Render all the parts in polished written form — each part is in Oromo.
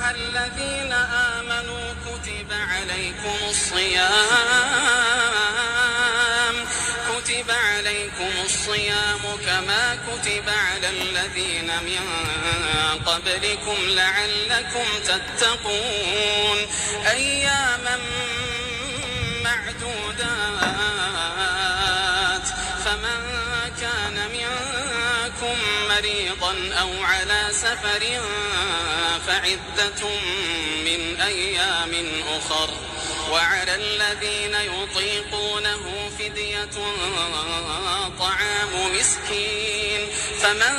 أيها الذين آمنوا كتب عليكم الصيام كتب عليكم الصيام كما كتب على الذين من قبلكم لعلكم تتقون أياما معدودات فمن كان منكم مريضا أو على سفر فعدة من أيام أخر وعلى الذين يطيقونه فدية طعام مسكين فمن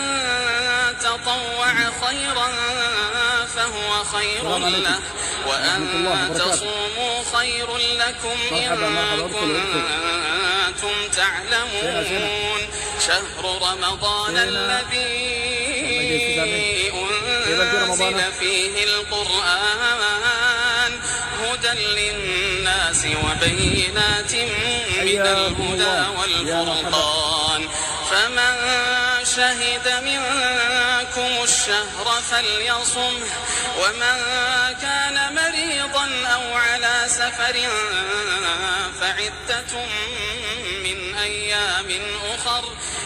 تطوع خيرا فهو خير السلام عليكم له وأن ورحمة الله وبركاته. تصوموا خير لكم إن مرحبا مرحبا، ادخل ادخل. كنتم سينا سينا. تعلمون شهر رمضان سينا. الذي كيف أنت رمضان؟ أنزل فيه القرآن هدى للناس وبينات من حياكم الهدى الله. يا مرحبا. والفرقان فمن شهد منكم الشهر فليصمه ومن كان مريضا أو على سفر فعدة من أيام أخر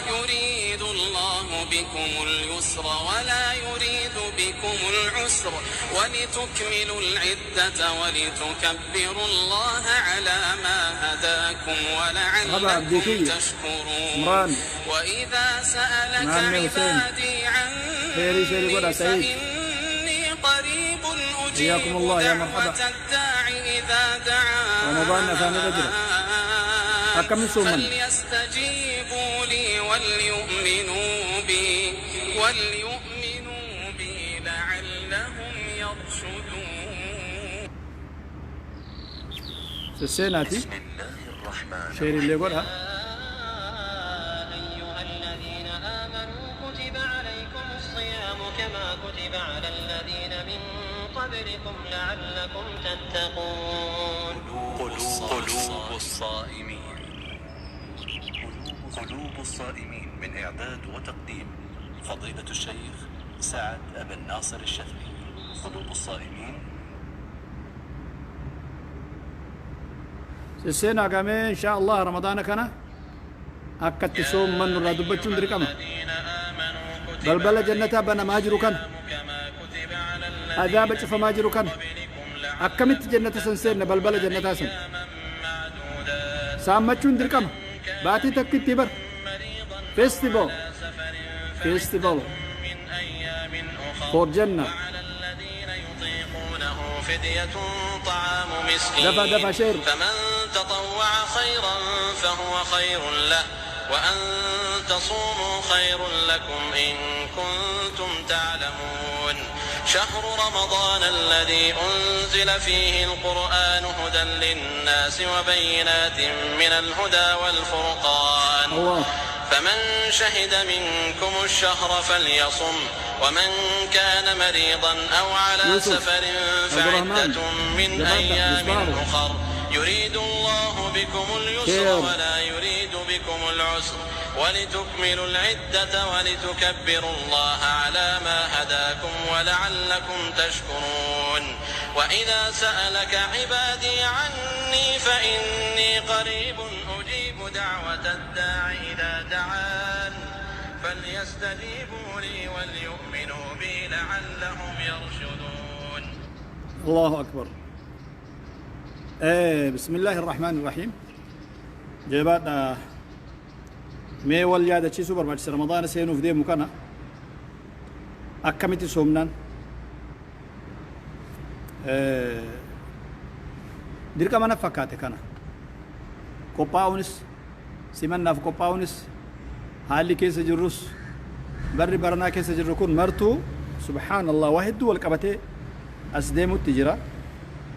يريد الله بكم اليسر ولا يريد بكم العسر ولتكملوا العدة ولتكبروا الله على ما هداكم مرحبا ولعلكم عبديكي. تشكرون عمران. وإذا سألك معنا حسين. عبادي خيري شيري عني قول سعيد. فإني قريب أجيب حياكم الله يا مرحبا. دعوة الداع إذا رمضان أفاني رجل. دعان أكمل صوما. فليستجيبوا لي وليؤمنوا بي لعلهم يرشدون. Sesseenaati. بسم الله الرحمن Share illee godha. يا أيها الذين آمنوا كتب عليكم الصيام كما كتب على الذين من قبلكم لعلكم تتقون. قلوب الصائمين. قلوب الصائمين من إعداد وتقديم فضيلة الشيخ سعد أبن ناصر الشثري. قلوب الصائمين. Sesseenaa gamee insha Allah Ramadaana kana akkatti soommannu irraa dubbachuun dirqama. Balbala jannataa banamaa jiru kana, azaaba cufamaa jiru kana, akkamitti jannata san seenna? Balbala jannataa san saammachuun dirqama. Baatii takkitti bar festival festival for janna. وعلى الذين يطيقونه فدية طعام مسكين دفع دفع share. فمن تطوع خيرا فهو خير له وأن تصوموا خير لكم إن كنتم تعلمون. شهر رمضان الذي أنزل فيه القرآن هدى للناس وبينات من الهدى والفرقان الله فمن شهد منكم الشهر فليصم ومن كان مريضا أو على يوسف، سفر عبد الرحمن، فعدة من جبادة، أيام مصباح. أخر يريد الله بكم اليسر خير. ولا يريد بكم العسر ولتكملوا العدة ولتكبروا الله على ما هداكم ولعلكم تشكرون. وإذا سألك عبادي عني فإني قريب أجيب دعوة الداع إذا دعان فليستجيبوا لي وليؤمنوا بي لعلهم يرشدون. الله أكبر. إيه، بسم الله الرحمن الرحيم. Jabaadha. Mee wal yaadachiisuu barbaachisa. Ramadaana seenuuf deemu kana akkamitti soomnaan dirqama na fakkaate kana qophaa'uunis, simannaaf qophaa'uunis, haalli keessa jirrus, barri baranaa keessa jirru kun martuu, subhaan Allah, waa hedduu wal qabatee as deemutti jira.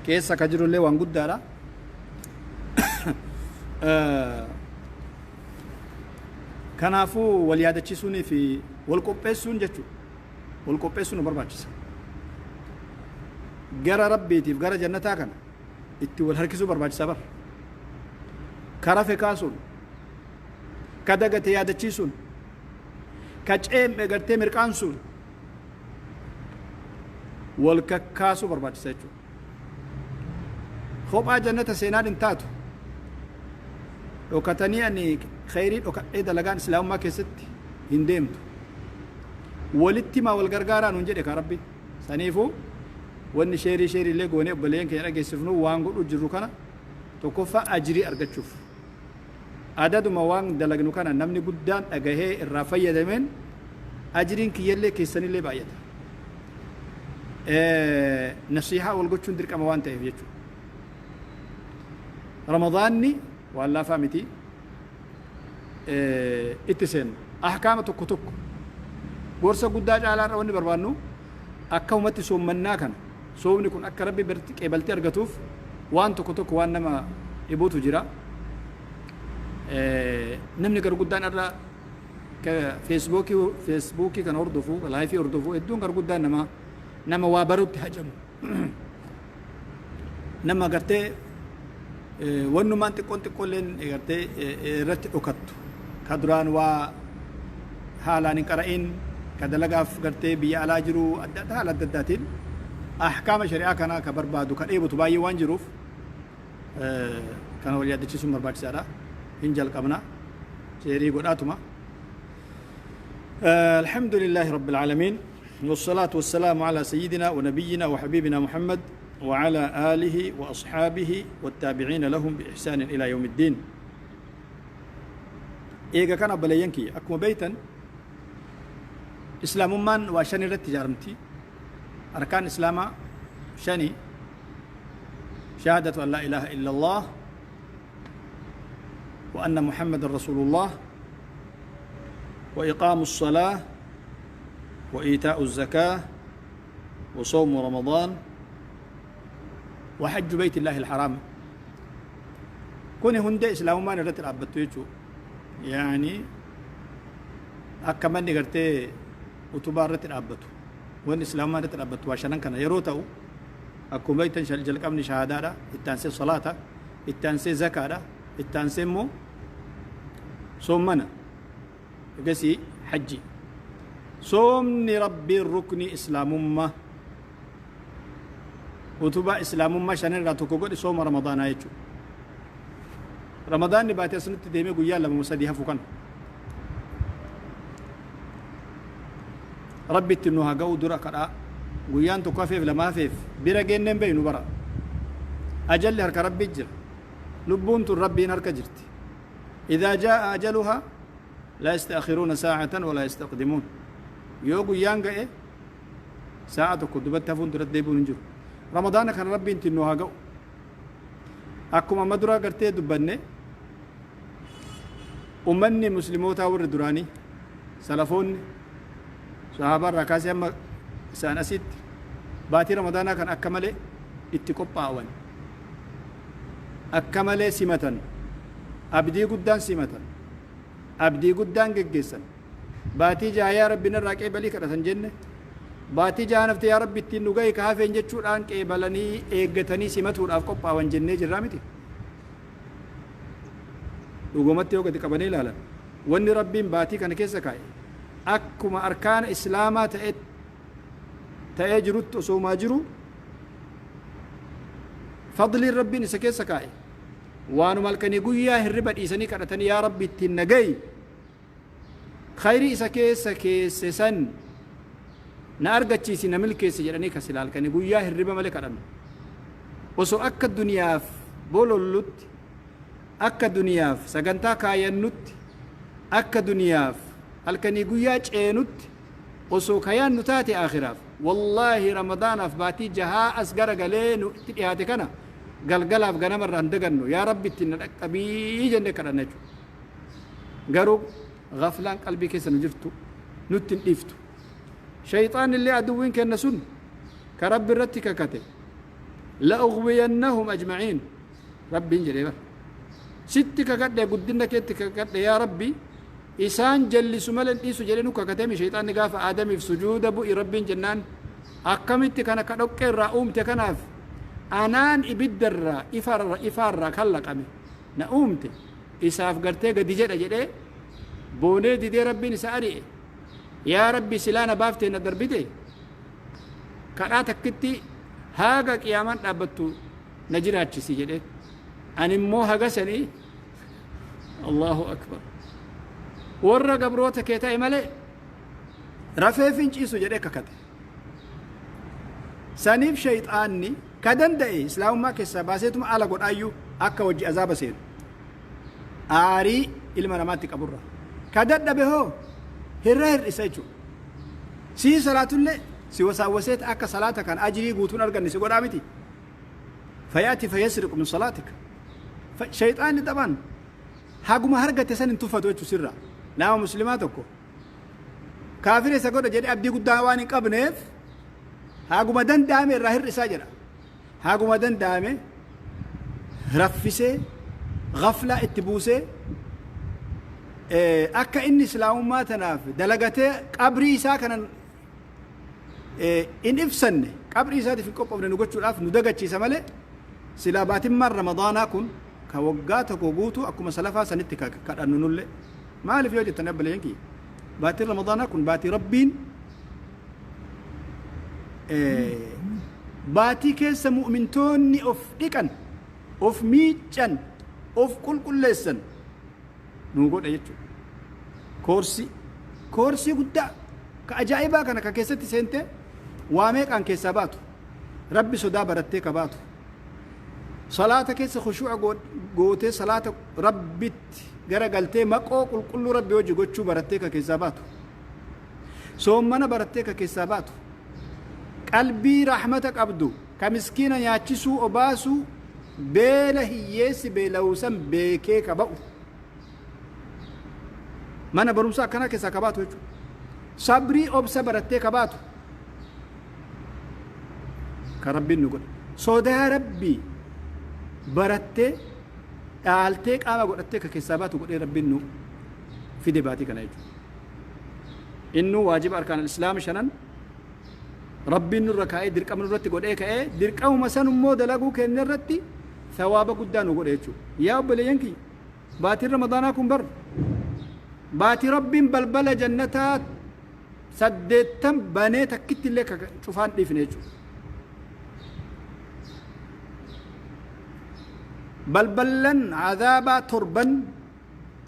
Keessa ka jirullee waan guddaadha. Kanaafuu wal yaadachiisuunii fi wal qopheessuun jechuudha. Wal qopheessuun nu barbaachisa. Gara rabbiitiif gara jannataa kana itti wal harkisuu barbaachisa bara. Ka rafe kaasuun, ka dagate yaadachiisuun, ka ceem'e gartee mirqaansuun. Wal kakkaasuu barbaachisa jechuudha. Kophaa jannata seenaan hin taatu. Dhokatanii ani khayrii dhokadhee dalagaan islaamummaa keessatti hin deemtu. Walitti himaa wal gargaaraa nuun jedhe kaa Rabbi. Saniifuu wanni sheerii sheerii illee goonee obboleeyyan keenya dhageessifnu waan godhu jirru kana tokkoffaa ajrii argachuuf. Adaduma waan dalagnu kana namni guddaan dhagahee irraa fayyadameen ajriin kiyyallee keessanillee baay'ata. Nasiihaa wal gochuun dirqama waan ta'eef jechuudha. Ramadaanni waan laafaa miti itti seenna. Ahkaama tokko tokko gorsa guddaa caalaarra wanni barbaannu akka ummatti soommannaa kana soomni kun akka Rabbi biratti qeebaltee argatuuf waan tokko tokko waan nama dhibuutu jira. Namni garguddaan irra feesbuukii kana hordofu, laayifii hordofu hedduun garguddaan nama waa barutti hajamu. Nama gartee wannumaan xiqqoon xiqqoolleen gartee irratti dhokattu ka duraan waa haalaan hin qara'in, ka dalagaaf gartee biyya alaa jiru adda adda haala adda addaatiin ahkaama shari'aa kanaa ka barbaadu ka dheebutu baay'ee waan jiruuf kana wal yaadachiisuun barbaachisaadha. Hin jalqabna sheerii godhaatuma. الحمد لله رب العالمين، والصلاة والسلام على سيدنا ونبينا وحبيبنا محمد وعلى آله وأصحابه والتابعين لهم بإحسان إلى يوم الدين. إيجا كان بلينكي أكما بيتا إسلام من وشاني رت جارمتي أركان إسلام شاني: شهادة أن لا إله إلا الله وأن محمد رسول الله وإقام الصلاة وإيتاء الزكاة وصوم رمضان وحج بيت الله الحرام. كوني هندي إسلام ما نرد الأبتويتو يعني أكمل نقرتي وتبارت الأبتو وإن إسلام ما نرد الأبتو عشان كان يروتو أكو بيت جلك أمني شهادة التانسي صلاة التانسي زكاة التانسي مو صومنا قسي حجي. صومني ربي الركن إسلام أمة وتبا إسلام أمة شان لا تكوغد صوم رمضان هيجو رمضان نباتي سنة ديمي قويا لما مسديها فكان ربي تنوها قو درا كرا قويان تكافيف لما فيف برا جنن بينو برا أجل هرك ربي جر لبون ربي هرك جرت إذا جاء أجلها لا يستأخرون ساعة ولا يستقدمون. يو قويان قا ساعة كدبت تفون درت ديبون نجر رمضان كان ربي تنوها قو أكما مدرا قرتي دبني أمني مسلموتا ور دراني سلفون صحابة ركاسي أما سانسيت باتي رمضان كان أكمل اتقوب أكمل سمة أبدي قدان سمة أبدي قدان جيسن باتي جا يا ربي نراك إبلي كرسن جنة باتي جا نفت يا ربي تنوغي كافين جتشور أنك إبلني إيجتني سمة ورافقوب أون جنة جرامتي وقومت يوقت كبني لالا وإن ربي باتي كان كيسا كاي أكما أركان إسلاما تأجرت أسوما جرو فضل ربي نسكيسا كاي وانو مالكني قويا هربت إيساني كرتني يا ربي تنجي خيري إسا كيسا سن نأرغتشي سنمل كيسا جراني كسلال كني قويا هربا ملك أرم وسو أكا الدنيا بولو اللوت أكا دنيا سغنتا كاينوت أكا دنيا halkanii guyyaa ceenutti osoo kayaan nu taate aakhiraaf wallaahi ramadaanaaf baatii jahaa as garagalee nu itti dhiyaate kana galgalaaf ganamarraa hin dagannu yaa rabbi ittiin na dhaqqabii jennee kadhanna jechuudha. Garuu gaflaan qalbii keessa nu jirtu nutti hin dhiiftu. Shayxaan illee aduwwiin kenna sun ka rabbi irratti kakate la'ughwiyannahum ajma'iin rabbiin jedhee bara sitti kakadhe guddina keetti kakadhe yaa rabbi إسان جلس ملن إيسو جلنو ككتمي شيطان نقاف آدمي في سجود بؤي ربين جنان أكملت كان كدوك الرأوم تكناف أنان إبدر إفار إفار كلك أمي نأومت إساف قرتي قد جد أجد بوني دي, دي ربي نسأري يا ربي سلانا بافتي ندربتي Kadhaa takkitti haga qiyaamaan dhaabbattu na jiraachisi jedheen. Ani immoo haga sanii, Allahu akbar, warra gabroota kee ta'e malee rafee finciisu jedhee kakate. Saniif shayxaanni ka danda'e islaamummaa keessaa baaseetuma ala godhaayyuu akka wajji azaaba seenu aarii ilma namaatti qaburra. Ka dadhabe hoo hirra hir'isa jechuudha. Sii salaatullee si wasaawwaseet akka salaata kan ajrii guutuun arganne si godhaa miti. Fayaati fayasriqu min salaatika. Shayxaanni taphaan haguma argate san hin tuffatu jechuu sirra. Nama muslimaa tokko kaafira isa godha jedhee abdii guddaa waan hin qabneef haguma danda'ame irraa hir'isaa jedha. Haguma danda'ame raffisee gaflaa itti buusee akka inni islaamummaa tanaaf dalagatee qabrii isaa kanan in ibsanne, qabrii isaatiif hin qophoofne nu gochuudhaaf nu dagachiisa malee, silaa baatimmaan Ramadaanaa kun ka waggaa tokko guutuu akkuma salafaa sanitti kadhannu nullee. Maaliif yoo jettan, obboleeyyan kiyya, baatiin Ramadaanaa kun baatii Rabbiin baatii keessa mu'mintoonni of dhiqan, of miiccan, of qulqulleessan nuu godha jechuudha. Koorsii guddaa ka ajaa'ibaa kana ka keessatti seentee waa meeqaan keessaa baatu, Rabbi sodaa barattee ka baatu, salaata keessa khushuu'a gootee, salaata Rabbitti gara galtee maqoo qulqulluu Rabbi hojii gochuu barattee ka keessaa baatu, soommana barattee ka keessaa baatu, qalbii rahmata qabdu ka miskiina nyaachisuu, obaasuu, beela hiyyeessi beela'uusan beekee ka ba'u, mana barumsaa akkanaa keessaa ka baatu jechuudha. Sabrii, obsa barattee ka baatu ka Rabbiin nu godhe. Sodaa Rabbii barattee dhaaltee qaama godhattee ka keessaa baatu godhee Rabbiin nu fide baatii kana jechuudha. Innuu waajiba arkaan islaama shanan Rabbiin nurra kaa'ee dirqama nurratti godhee ka'ee dirqamuma san immoo dalaguu keenya irratti thawaaba guddaa nu godhe jechuudha. Yaa obboleeyyan kiyya, baatiin Ramadaanaa kun bar baatii Rabbiin balbala jannataa 80 banee takkitti illee cufaan dhiifne jechuudha. Balballan azaabaa torban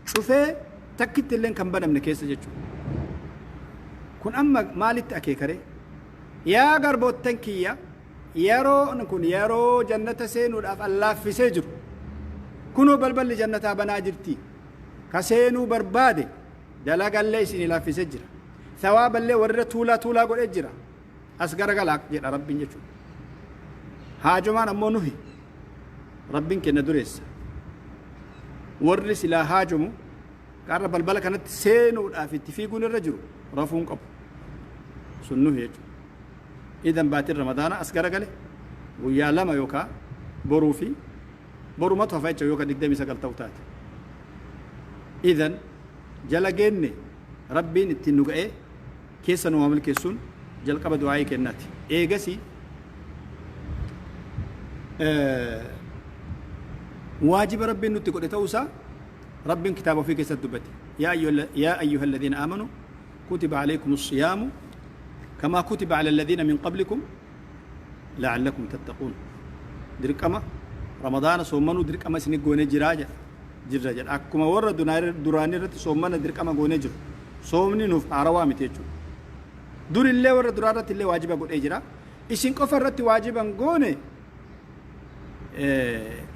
cufee takkitti illee kan banamne keessa jechuudha. Kun amma maalitti akeekare? Yaa garboottan kiyya, yeroon kun yeroo jannata seenuudhaaf allaaffisee jiru. Kunoo balballi jannataa banaa jirti. Ka seenuu barbaade dalagallee isinii laaffisee jira. Thawaaballee warra tuulaa tuulaa godhee jira. As garagalaa jedha Rabbiin jechuudha. Haajomaan ammoo nuhi. Rabbiin kenna dureessa. Warri silaa haajomu qarra balbala kanatti seenuudhaaf itti fiiguun irra jiru rafuun qabu. Sun nuhi jechuudha. Idan baatiin Ramadaana as garagale guyyaa 2 yookaan boruu fi borumatu hafa jechuudha yookaan 29 ta'u taate. Idan jala geenne Rabbiin ittiin nu ga'ee keessa nu milkeessuun jalqaba du'aayii kennaati. Eegasi waajiba Rabbiin nutti godhe ta'uusaa Rabbiin kitaaba ofii keessatti dubbate. يا أيها الذين آمنوا كتب عليكم الصيام كما كتب على الذين من قبلكم لعلكم تتقون. Dirqama Ramadaana soommanuu dirqama isin goonee jiraa jedha. Jirra jedha. Akkuma warra duraanii irratti soommana dirqama goonee jiru. Soomni nuuf haarawaa miti jechuudha. Durillee warra duraa irratti illee waajiba godhee jira. Isin qofa irratti waajiban goone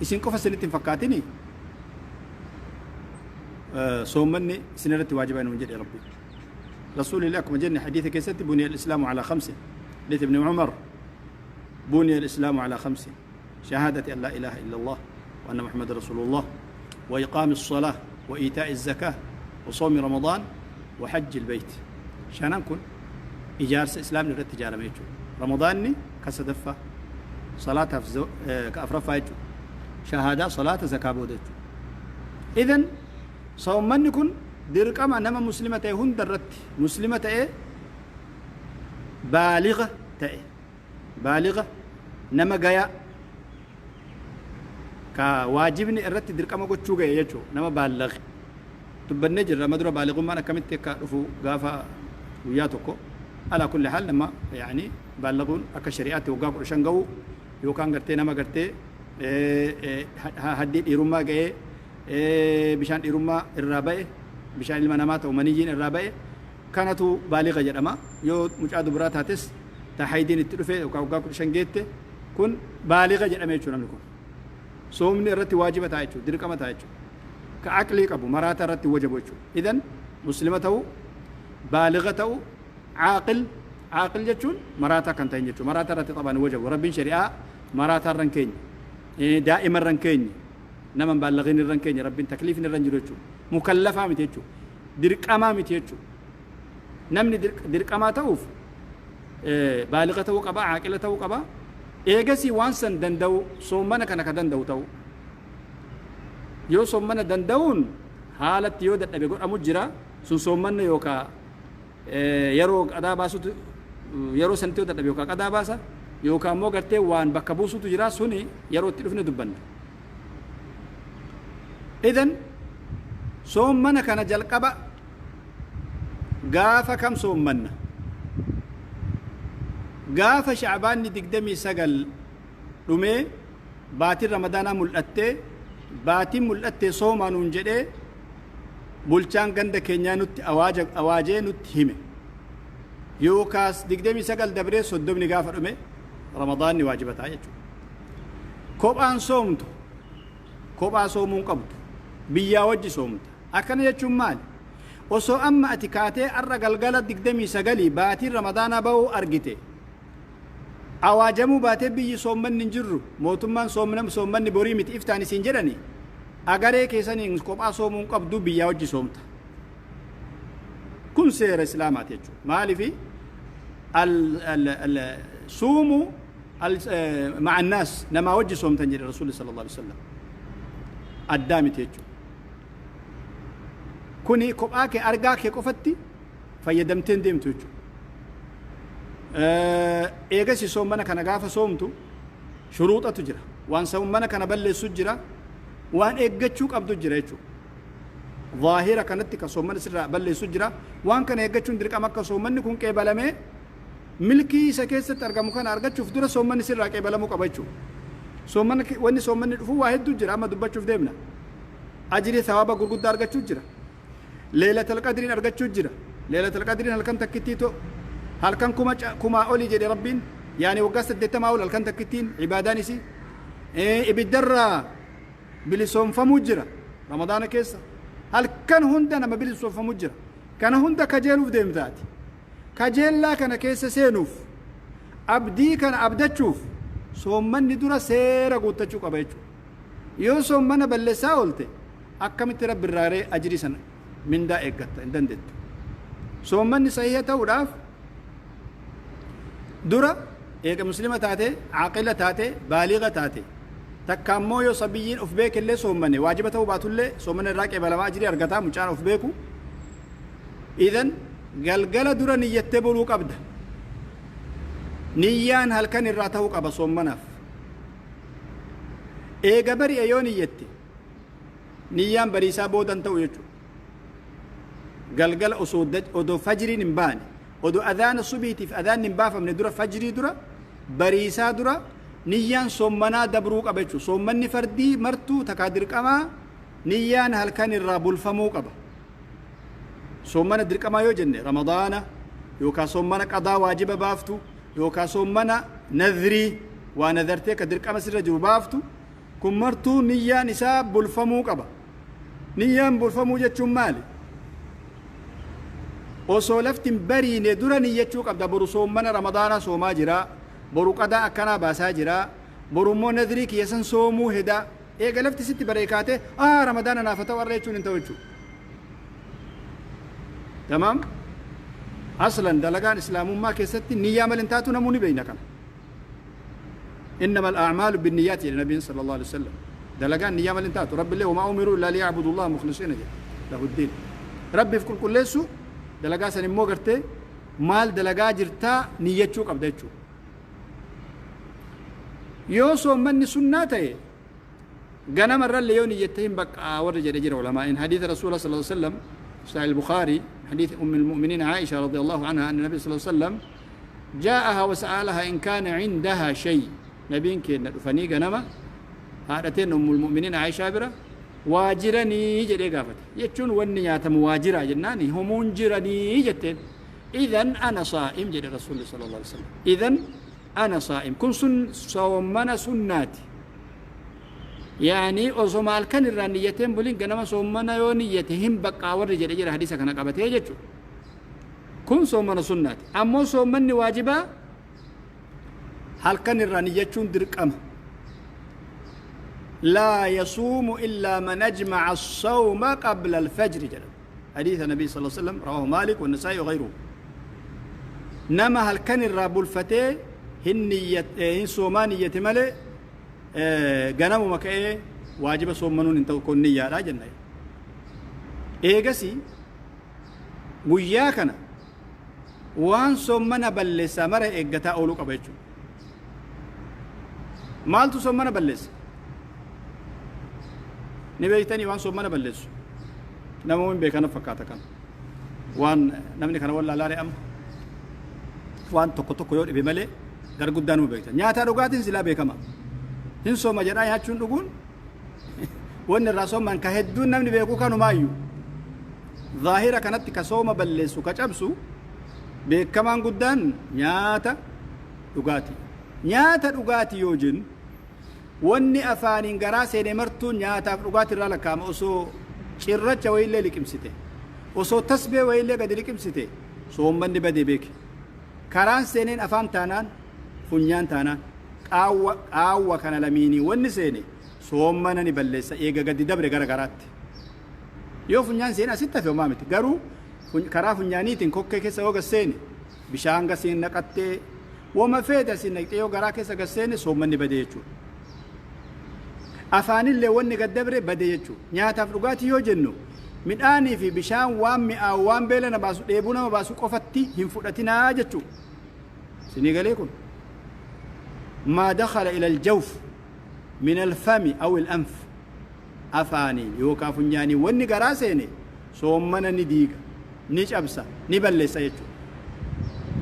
isin qofa isinitti hin fakkaatini, soommanni isin irratti waajiba nuun jedhe Rabbi. Rasuulillee akkuma jenne hadiisa keessatti بني الإسلام على خمس, حديث ابن عمر, بني الإسلام على خمس: شهادة أن لا إله إلا الله وأن محمد رسول الله وإقام الصلاة وإيتاء الزكاة وصوم رمضان وحج البيت. Shanan kun ijaarsa islaamni irratti ijaarame jechuudha. Ramadaanni ka sadaffaa, salaataaf ka afraffaa jechuudha. Shahaadaa, salaata, zakaa booda jechuudha. Idan soommanni kun dirqama nama muslima ta'e hunda irratti, muslima ta'e, baaliga ta'e, baaliga nama gayaa ka waajibni irratti dirqama gochuu ga'e jechuudha, nama baallaqe. Dubbannee jirra amma dura baaligummaan akkamitti akka dhufu gaafa guyyaa tokko. Alaa kulli haal nama yaani Baalaguun akka shari'aatti waggaa 15 ga'u yookaan gartee nama gartee haddii dhiirummaa ga'ee, bishaan dhiirummaa irraa ba'e, bishaan ilma namaa ta'u maniyyiin irraa ba'e, kanatu baaliga jedhama. Yoo mucaa dubaraa taates ta haydiin itti dhufe yookaan waggaa 15 geette, kun baaliga jedhame jechuudha. Namni kun soomni irratti waajiba ta'a jechuudha, dirqama ta'a jechuudha. Ka aqlii qabu maraata irratti wajabu jechuudha. Idan muslima ta'u, baaliga ta'u, caaqil. Caaqil jechuun maraataa kan ta'in jechuudha. Maraataa irratti xabaan wajabu. Rabbiin shari'aa maraataa irra hin keenye, daa'ima irra hin keenye, nama hin baallaqin irra hin keenye. Rabbiin takliifni irra hin jiru jechuudha. Mukallafaa miti jechuudha, dirqamaa miti jechuudha. Namni dirqamaa ta'uuf baaliga ta'uu qaba, caaqila ta'uu qaba. Eegasii waan san danda'u, soommana kana ka danda'u ta'u. Yoo soommana danda'uun haalatti yoo dadhabe godhamu jira, sun soommanna yookaa yeroo qadaa baasutu, yeroo sanitti yoo dadhabe yookaa qadaa baasa, yookaan immoo gartee waan bakka buusutu jira, suni yeroo itti dhufne dubbanna. Idan soommana kana jalqaba gaafa kam soommanna? Gaafa Shacbaanni 29 dhumee, baatiin Ramadaanaa mul'attee, baatiin mul'attee soomaa nuun jedhee bulchaan ganda keenyaa nutti awaaja awaajee nutti hime, yookaas 29 dabree 30ni gaafa dhume, Ramadaanni waajiba ta'a jechuudha. Kophaan soomtu, kophaa soomuu hin qabdu, biyyaa wajji soomta. Akkana jechuun maali? Osoo amma ati kaatee har'a galgala 29 baatiin Ramadaanaa ba'uu argite, awaajamuu baatee, biyyi soommanni hin jirru, mootummaan soommanni borii miti iftaan isiin jedhani, agaree keessaniin kophaa soomuu hin qabdu, biyyaa wajji soomta. Kun seera Islaamaati jechuudha. Maaliifi? Suumu ma'a annaas, namaa wajji soomtan jedhe Rasuulli sallallahu alaihi wasallam. Addaa miti jechuudha. Kuni kophaa kee argaa kee qofatti fayyadamtee hin deemtu jechuudha. Eegasi soommana kana gaafa soomtu shuruuxatu jira. Waan soommana kana balleessu jira. Waan eeggachuu qabdu jira jechuudha. Zaahira kanatti kan soommana sirraa balleessu jira. Waan kana eeggachuun dirqama, akka soommanni kun qeebalamee milkii isa keessatti argamu kana argachuuf dura soommanni sirraa qeebalamuu qaba jechuudha. Soommanni, wanni soommanni dhufu waa hedduu jira, amma dubbachuuf deemna. Ajrii thawaaba gurguddaa argachuu jira. Leelatal Qadriin argachuu jira. Leelatal Qadriin halkan takkittii to halkan 1000 olii jedhe Rabbiin, yaani waggaa 80 ol halkan takkittiin ibaadaan isii. Ibiddarraa bilisoomfamuu jira Ramadaana keessa. Halkan hunda nama bilisoomfamuu jira. Kana hunda kajeeluuf deemtaati. Kajeellaa kana keessa seenuuf, abdii kana abdachuuf, soommanni dura seera guuttachuu qaba jechuudha. Yoo soommana balleessaa oolte, akkamitti Rabbi irraa ree ajrii sana mindaa eeggatta? Hin dandeettu. Soommanni sahiha ta'uudhaaf dura eega muslima taate, caaqila taate, baaliga taate, takka ammoo yoo sabiyyiin of beekellee soommane waajiba ta'uu baatullee soomana irraa qeebalamaa, ajrii argataa mucaan of beeku. Idan galgala dura niyyattee buluu qabda. Niyyaan halkan irraa ta'uu qaba soommanaaf. Eega bari'e yoo niyyatte, niyyaan bariisaa boodan ta'u jechuudha. Galgala osoo odoo fajriin hin baane, odoo adhaana subiitiif adhaanni hin baafamne dura, fajrii dura, bariisaa dura niyyaan soommanaa dabruu qaba jechuudha. Soommanni fardii martuu takaa dirqamaa niyyaan halkan irraa bulfamuu qaba. Soommana dirqamaa yoo jenne, Ramadaana yookaan soommana qadaa waajiba baaftu yookaan soommana nadrii waa nadartee ka dirqama sirra jiru baaftu, kun martuu niyyaan isaa bulfamuu qaba. Niyyaan bulfamuu jechuun maali? Osoo lafti hin bariine dura niyyachuu qabda. Boru soommana Ramadaanaa soomaa jira, boru qadaa akkanaa baasaa jira, boru immoo nadrii kiyya san soomuu hedaa. Eega lafti sitti baree kaatee Ramadaana naaf haa ta'u har'a jechuun hin ta'u jechuudha. Tamaam. Aslan dalagaan Islaamummaa keessatti niyyaa malee hin taatu, namuu ni beekna kana. إنما الأعمال بالنيات jedhe Nabiin صلى الله عليه وسلم. Dalagaan niyyaa malee hin taatu. Rabbi illee وما أمروا إلا ليعبدوا الله مخلصين jedhe له الدين. Rabbiif qulqulleessu dalagaa san immoo gartee maal dalagaa jirtaa niyyachuu qabda jechuudha. Yoo soommanni sunnaa ta'e, ganama irrallee yoo niyyatte hin baqqaa warri jedhe jira ulamaa'in. Hadiisa Rasuula صلى الله عليه وسلم، صحيح البخاري، حديث أم المؤمنين عائشة رضي الله عنها أن النبي صلى الله عليه وسلم جاءها وسألها إن كان عندها شيء. نبين كنا دفني غنما هادتين أم المؤمنين عائشة برا واجرني جدي غافت يچون وني ياتم واجرا جناني همون جرني جتين. إذن أنا صائم جدي رسول الله صلى الله عليه وسلم. إذن أنا صائم كن صومنا سناتي يعني أزمال كان الرانيتين بولين غنما صومنا يونيتهم بقى ور جدي جرى حديث كان قبته جچو كن صومنا سناتي. أما صومني واجبا هل كان الرانيتون درقم لا يصوم إلا من أجمع الصوم قبل الفجر جل حديث النبي صلى الله عليه وسلم رواه مالك والنسائي وغيره. نما هل كان الراب الفتي هنية هن صومانية ملي غنم مكئ واجب صومنون انت كون نية لا جنة إيجاسي وياكنا وان صومنا بلس مرة إيجتا أولو قبيتشو مالتو صومنا بلس نبيتني وان صومنا بلس نموين بيكنا فكاتا كان وان نمني كان ولا لاري أم وان توكو توكو يور بملي غرغد دانو بيتا نياتا دوغاتين سلا بيكما هن صوم جدا ياچون دغون وان الرسول من كهدون نمني بيكو كانوا مايو ظاهرة كانت كصوم بلسو كچبسو بيكمان قدان نياتا دوغاتي نياتا دوغاتي يوجن واني أفانين غراسي نمرتو نياتا دوغاتي رالكام أسو شرچ ويلي لكمسته أسو تسبي ويلي قد لكمسته صوم من بدي بيك كران سنين أفان تانان فنيان تانان قاوة كان لميني واني سيني صوم من نبلس إيغا قد دبر غرغرات يو فنيان سينا ستة في أمامتي غرو كرا فنيانيتين كوكي كيسا وغا سيني بشانغا سين نقطة وما فيدا سين نقطة يو غرا كيسا غا سيني صوم بدي يجو أفاني اللي وني قد دبر بدي يجو نياتا فرقاتي يو جنو من آني في بشان وام مئة وام بيلنا باسو ديبونا باسو قفتي هم فرقتنا جتو سيني غاليكم ما دخل إلى الجوف من الفم أو الأنف أفاني يوكا فنياني وني غراسيني صومنا نديق نجابسا نبلس يجو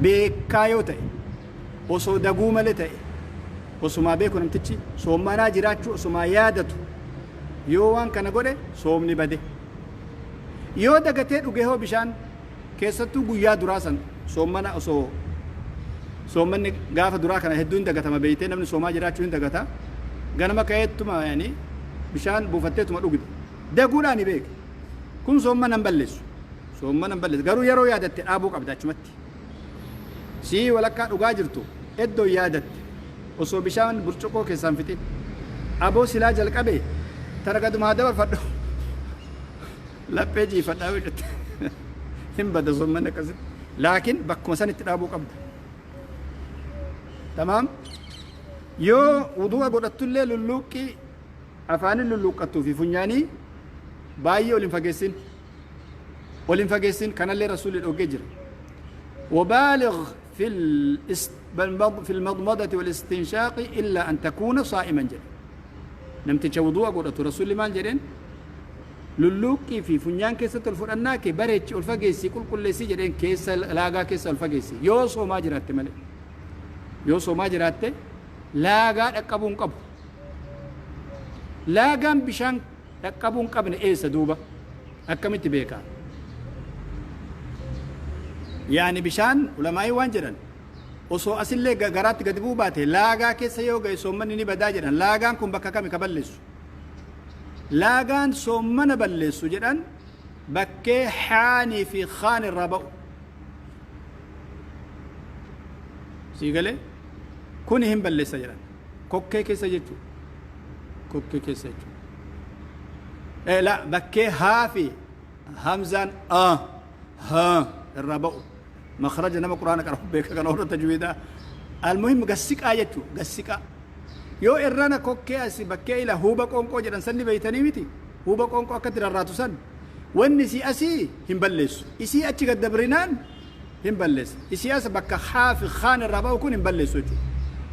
بكايو تاي وصو دغومله تاي وصو بيكو نمتچي صومنا جراچو صوما يادتو يو وان كان غوده صومني بده يو دغته دغه هو بشان كيستو غيا دراسن صومنا وصو صومني غاف درا كان هدون دغته ما بيته نمني صوما جراچو دغتا غنما كايتما يعني بشان بوفتيتما دغده دغولاني بيك كن صومنا نبلس صومنا نبلس غرو يرو يادت ابو قبداچمتي سي ولكا دغا جرتو ادو يادت وسو بشان برچقو كيسان فيتي ابو سلا جلقبه ترغد ما دبر فدو لبيجي فداوي هم بدا صومنا كذب لكن بكم سنه ابو قبد تمام يو وضوء غدتو للوقي افان للوقتو في فنياني بايو ولين فاجسين كان اللي رسول الأوجر وبالغ في المضمضة والاستنشاق إلا أن تكون صائما جل نمت وضوء قرأت رسول ما جرين للوكي في فنيان كيسة الفرناك بريتش الفجيسي كل كل سي جرين كيس لاغا كيس الفجيسي يوسو ما جرات ملي يوسو ما جرات لاغا ركبون قب لاغا بشان ركبون قبن إيسا دوبا أكملت بيكا يعني بشان علماء وانجرن وسو أصل لك غرات قدبو باته لاغا كيس يوغا سومن ني بدا جدن لاغان كن بكا كم كبلس لاغان سومن بلس جدن بكي حاني في خان الربو سيغله كونهم بلس جدن كوكي كيس جتو كوكي كيس جتو إيه لا بكي هافي همزان ها الربو مخرج نما قرآن كرب بيك كان تجويدا المهم قسك آيته قسك يو إرنا كوكي أسي بكي إلى هو بكون كوجر سني بيتني متي هو بكون كو أكتر الراتسن والنسي أسي هم بلس إسي أتشي قد دبرنان هم بلس إسي أس بك خاف خان الربا وكون هم بلس وجو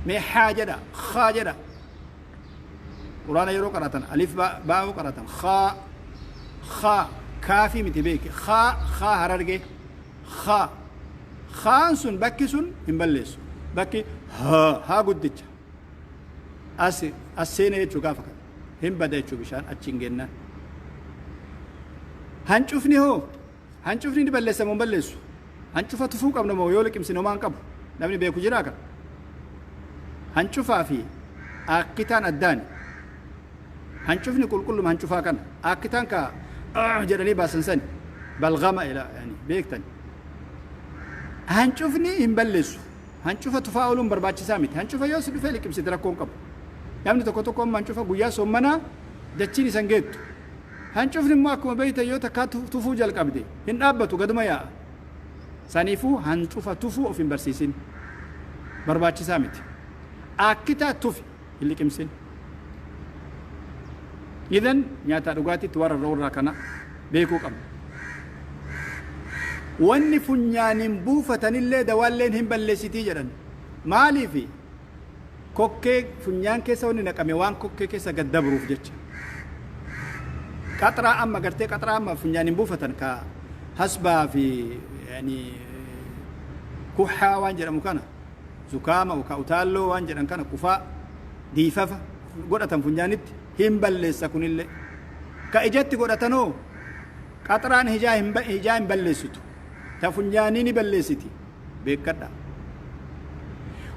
ما حاجة دا خاجة دا قرآن يرو قراتن ألف باء قراتن خا خا كافي متي بيك خا خا هررجي خا Kaan sun bakki sun hin balleessu. Bakki haa haa guddicha. As as seene jechuu gaafa kana. Hin bada jechuu bishaan achi hin gennaan. Hancufni hoo? Hancufni ni balleessa moo hin balleessu? Hancufa tufuu qabna moo yoo liqimsine homaa hin qabu? Namni beeku jiraa kana? Hancufaa fi aakkitaan addaani. Hancufni qulqulluma hancufaa kana. Aakkitaan ka jedhanii baasan sani. Balgama ila yani beektan. Hancufni hin balleessu. Hancufa tufaa ooluun barbaachisaa miti. Hancufa yoo si dhufee liqimsite rakkoo hin qabu. Namni tokko tokko amma hancufa guyyaa soommanaa dachiin isa hin geettu. Hancufni immoo akkuma beektan yoo takkaa tufuu jalqabde hin dhaabbatu gaduma yaa'a. Saniifuu hancufa tufuu of hin barsiisin. Barbaachisaa miti. Aakkitaa tufi hin liqimsin. Idan nyaataa dhugaatiitti waan rarra'u irraa kana beekuu qabna. Wanni funyaaniin buufatanillee dawaalleen hin balleessitii jedhan. Maaliifi? Kokkee funyaan keessa wanni naqame waan kokkee keessa gad dabruuf jecha. Qaxraa amma gartee qaxraa amma funyaaniin buufatan ka hasbaa fi yani kuxaa waan jedhamu kana zukaama ka utaalloo waan jedhan kana qufaa diifafa godhatan funyaanitti hin balleessa kunillee. Ka ijatti godhatanoo qaxraan hijaa hin hijaa hin balleessitu. Ta funyaanii ni balleessiti. Beekkadha.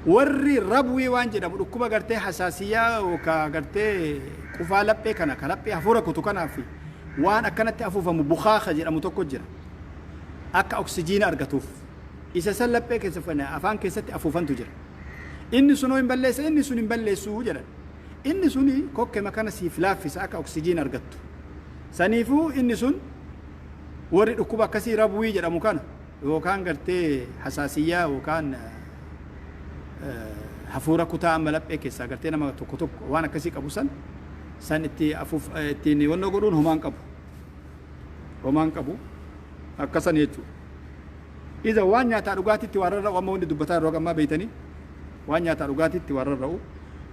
Warri rabwii waan jedhamu dhukkuba gartee hasaasiyyaa yookaan gartee qufaa laphee kana ka laphee hafuura kutu kanaaf waan akkanatti afuufamu bukaaka jedhamu tokko jira. Akka oksijiina argatuuf. Isa san laphee keessa afaan keessatti afuufantu jira. Inni sunoo hin balleessa inni sun hin balleessu jedhan. Inni suni kokkema kana siif laaffisa akka oksijiina argattu. Saniifuu inni sun warri dhukkuba akkasii rabwii jedhamu kana yookaan gartee hasaasiyyaa yookaan hafuura kutaa amma laphee keessaa gartee nama tokko tokko waan akkasii qabu san san itti afuuf ittiin wannoo godhuun homaan qabu. Homaan qabu akkasan jechuudha. Iza waan nyaataa dhugaatiitti waan rarra'u amma wanni dubbataa yeroo ammaa beeytanii waan nyaataa dhugaatiitti waan rarra'u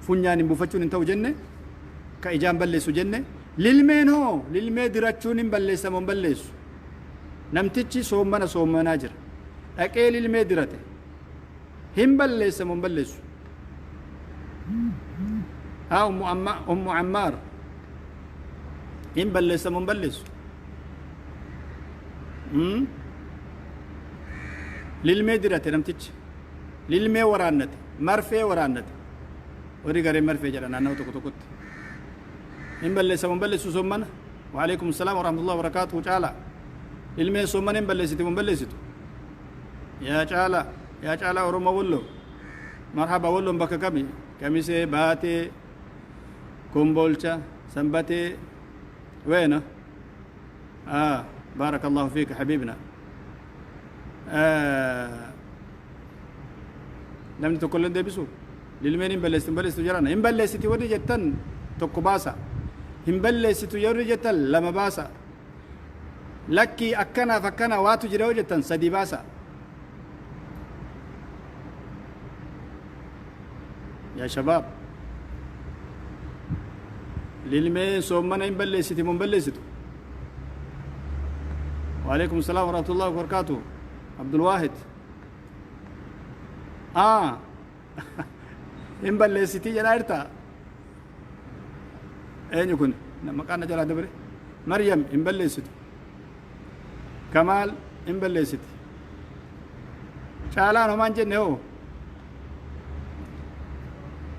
funyaan hin buufachuun hin ta'u jenne ka ijaan balleessu jenne lilmeen hoo lilmee dirachuun hin balleessa moo hin balleessu? Namtichi soommana soommanaa jira. Dhaqee lilmee dirate. Hin balleessa moo hin balleessu? Haa ummu amma ummu Ammaar. Hin balleessa moo hin balleessu? Hmm? Lilmee dirate namtichi. Lilmee waraannate. Marfee waraannate. Warri gareen marfee jedha naannawa tokko tokkotti. Hin balleessa moo hin balleessu soommana? Waalaikum salaam warahmatullahi wabarakatuh Caalaa. Ilmeen soommana hin balleessiti moo hin balleessitu? Yaa Caalaa, yaa Caalaa Oromoo Walloo. Marhaba Walloon bakka kami? Kamisee, Baatee, Kombolcha, Sanbatee, weena? Ah, barakallahu fiika habiibna. Namni tokko illee deebisu lilmeen hin balleessitu hin balleessitu jedhan hin balleessiti warri jettan tokko baasa hin balleessitu warri jettan lama baasa lakkii akkanaaf akkana waatu jira yoo jettan sadii baasa. Yaa shabaab lilmeen soommana hin balleessiti moo hin balleessitu? Waalaikum salaam warahmatullahi wabarakatuh. Abdul Waahid. Ah, hin balleessitii jedhaa jirta. Eenyu kun? Maqaan na jalaa dabre. Maryam hin balleessitu. Kamaal hin balleessiti. Caalaan homaan jenne hoo?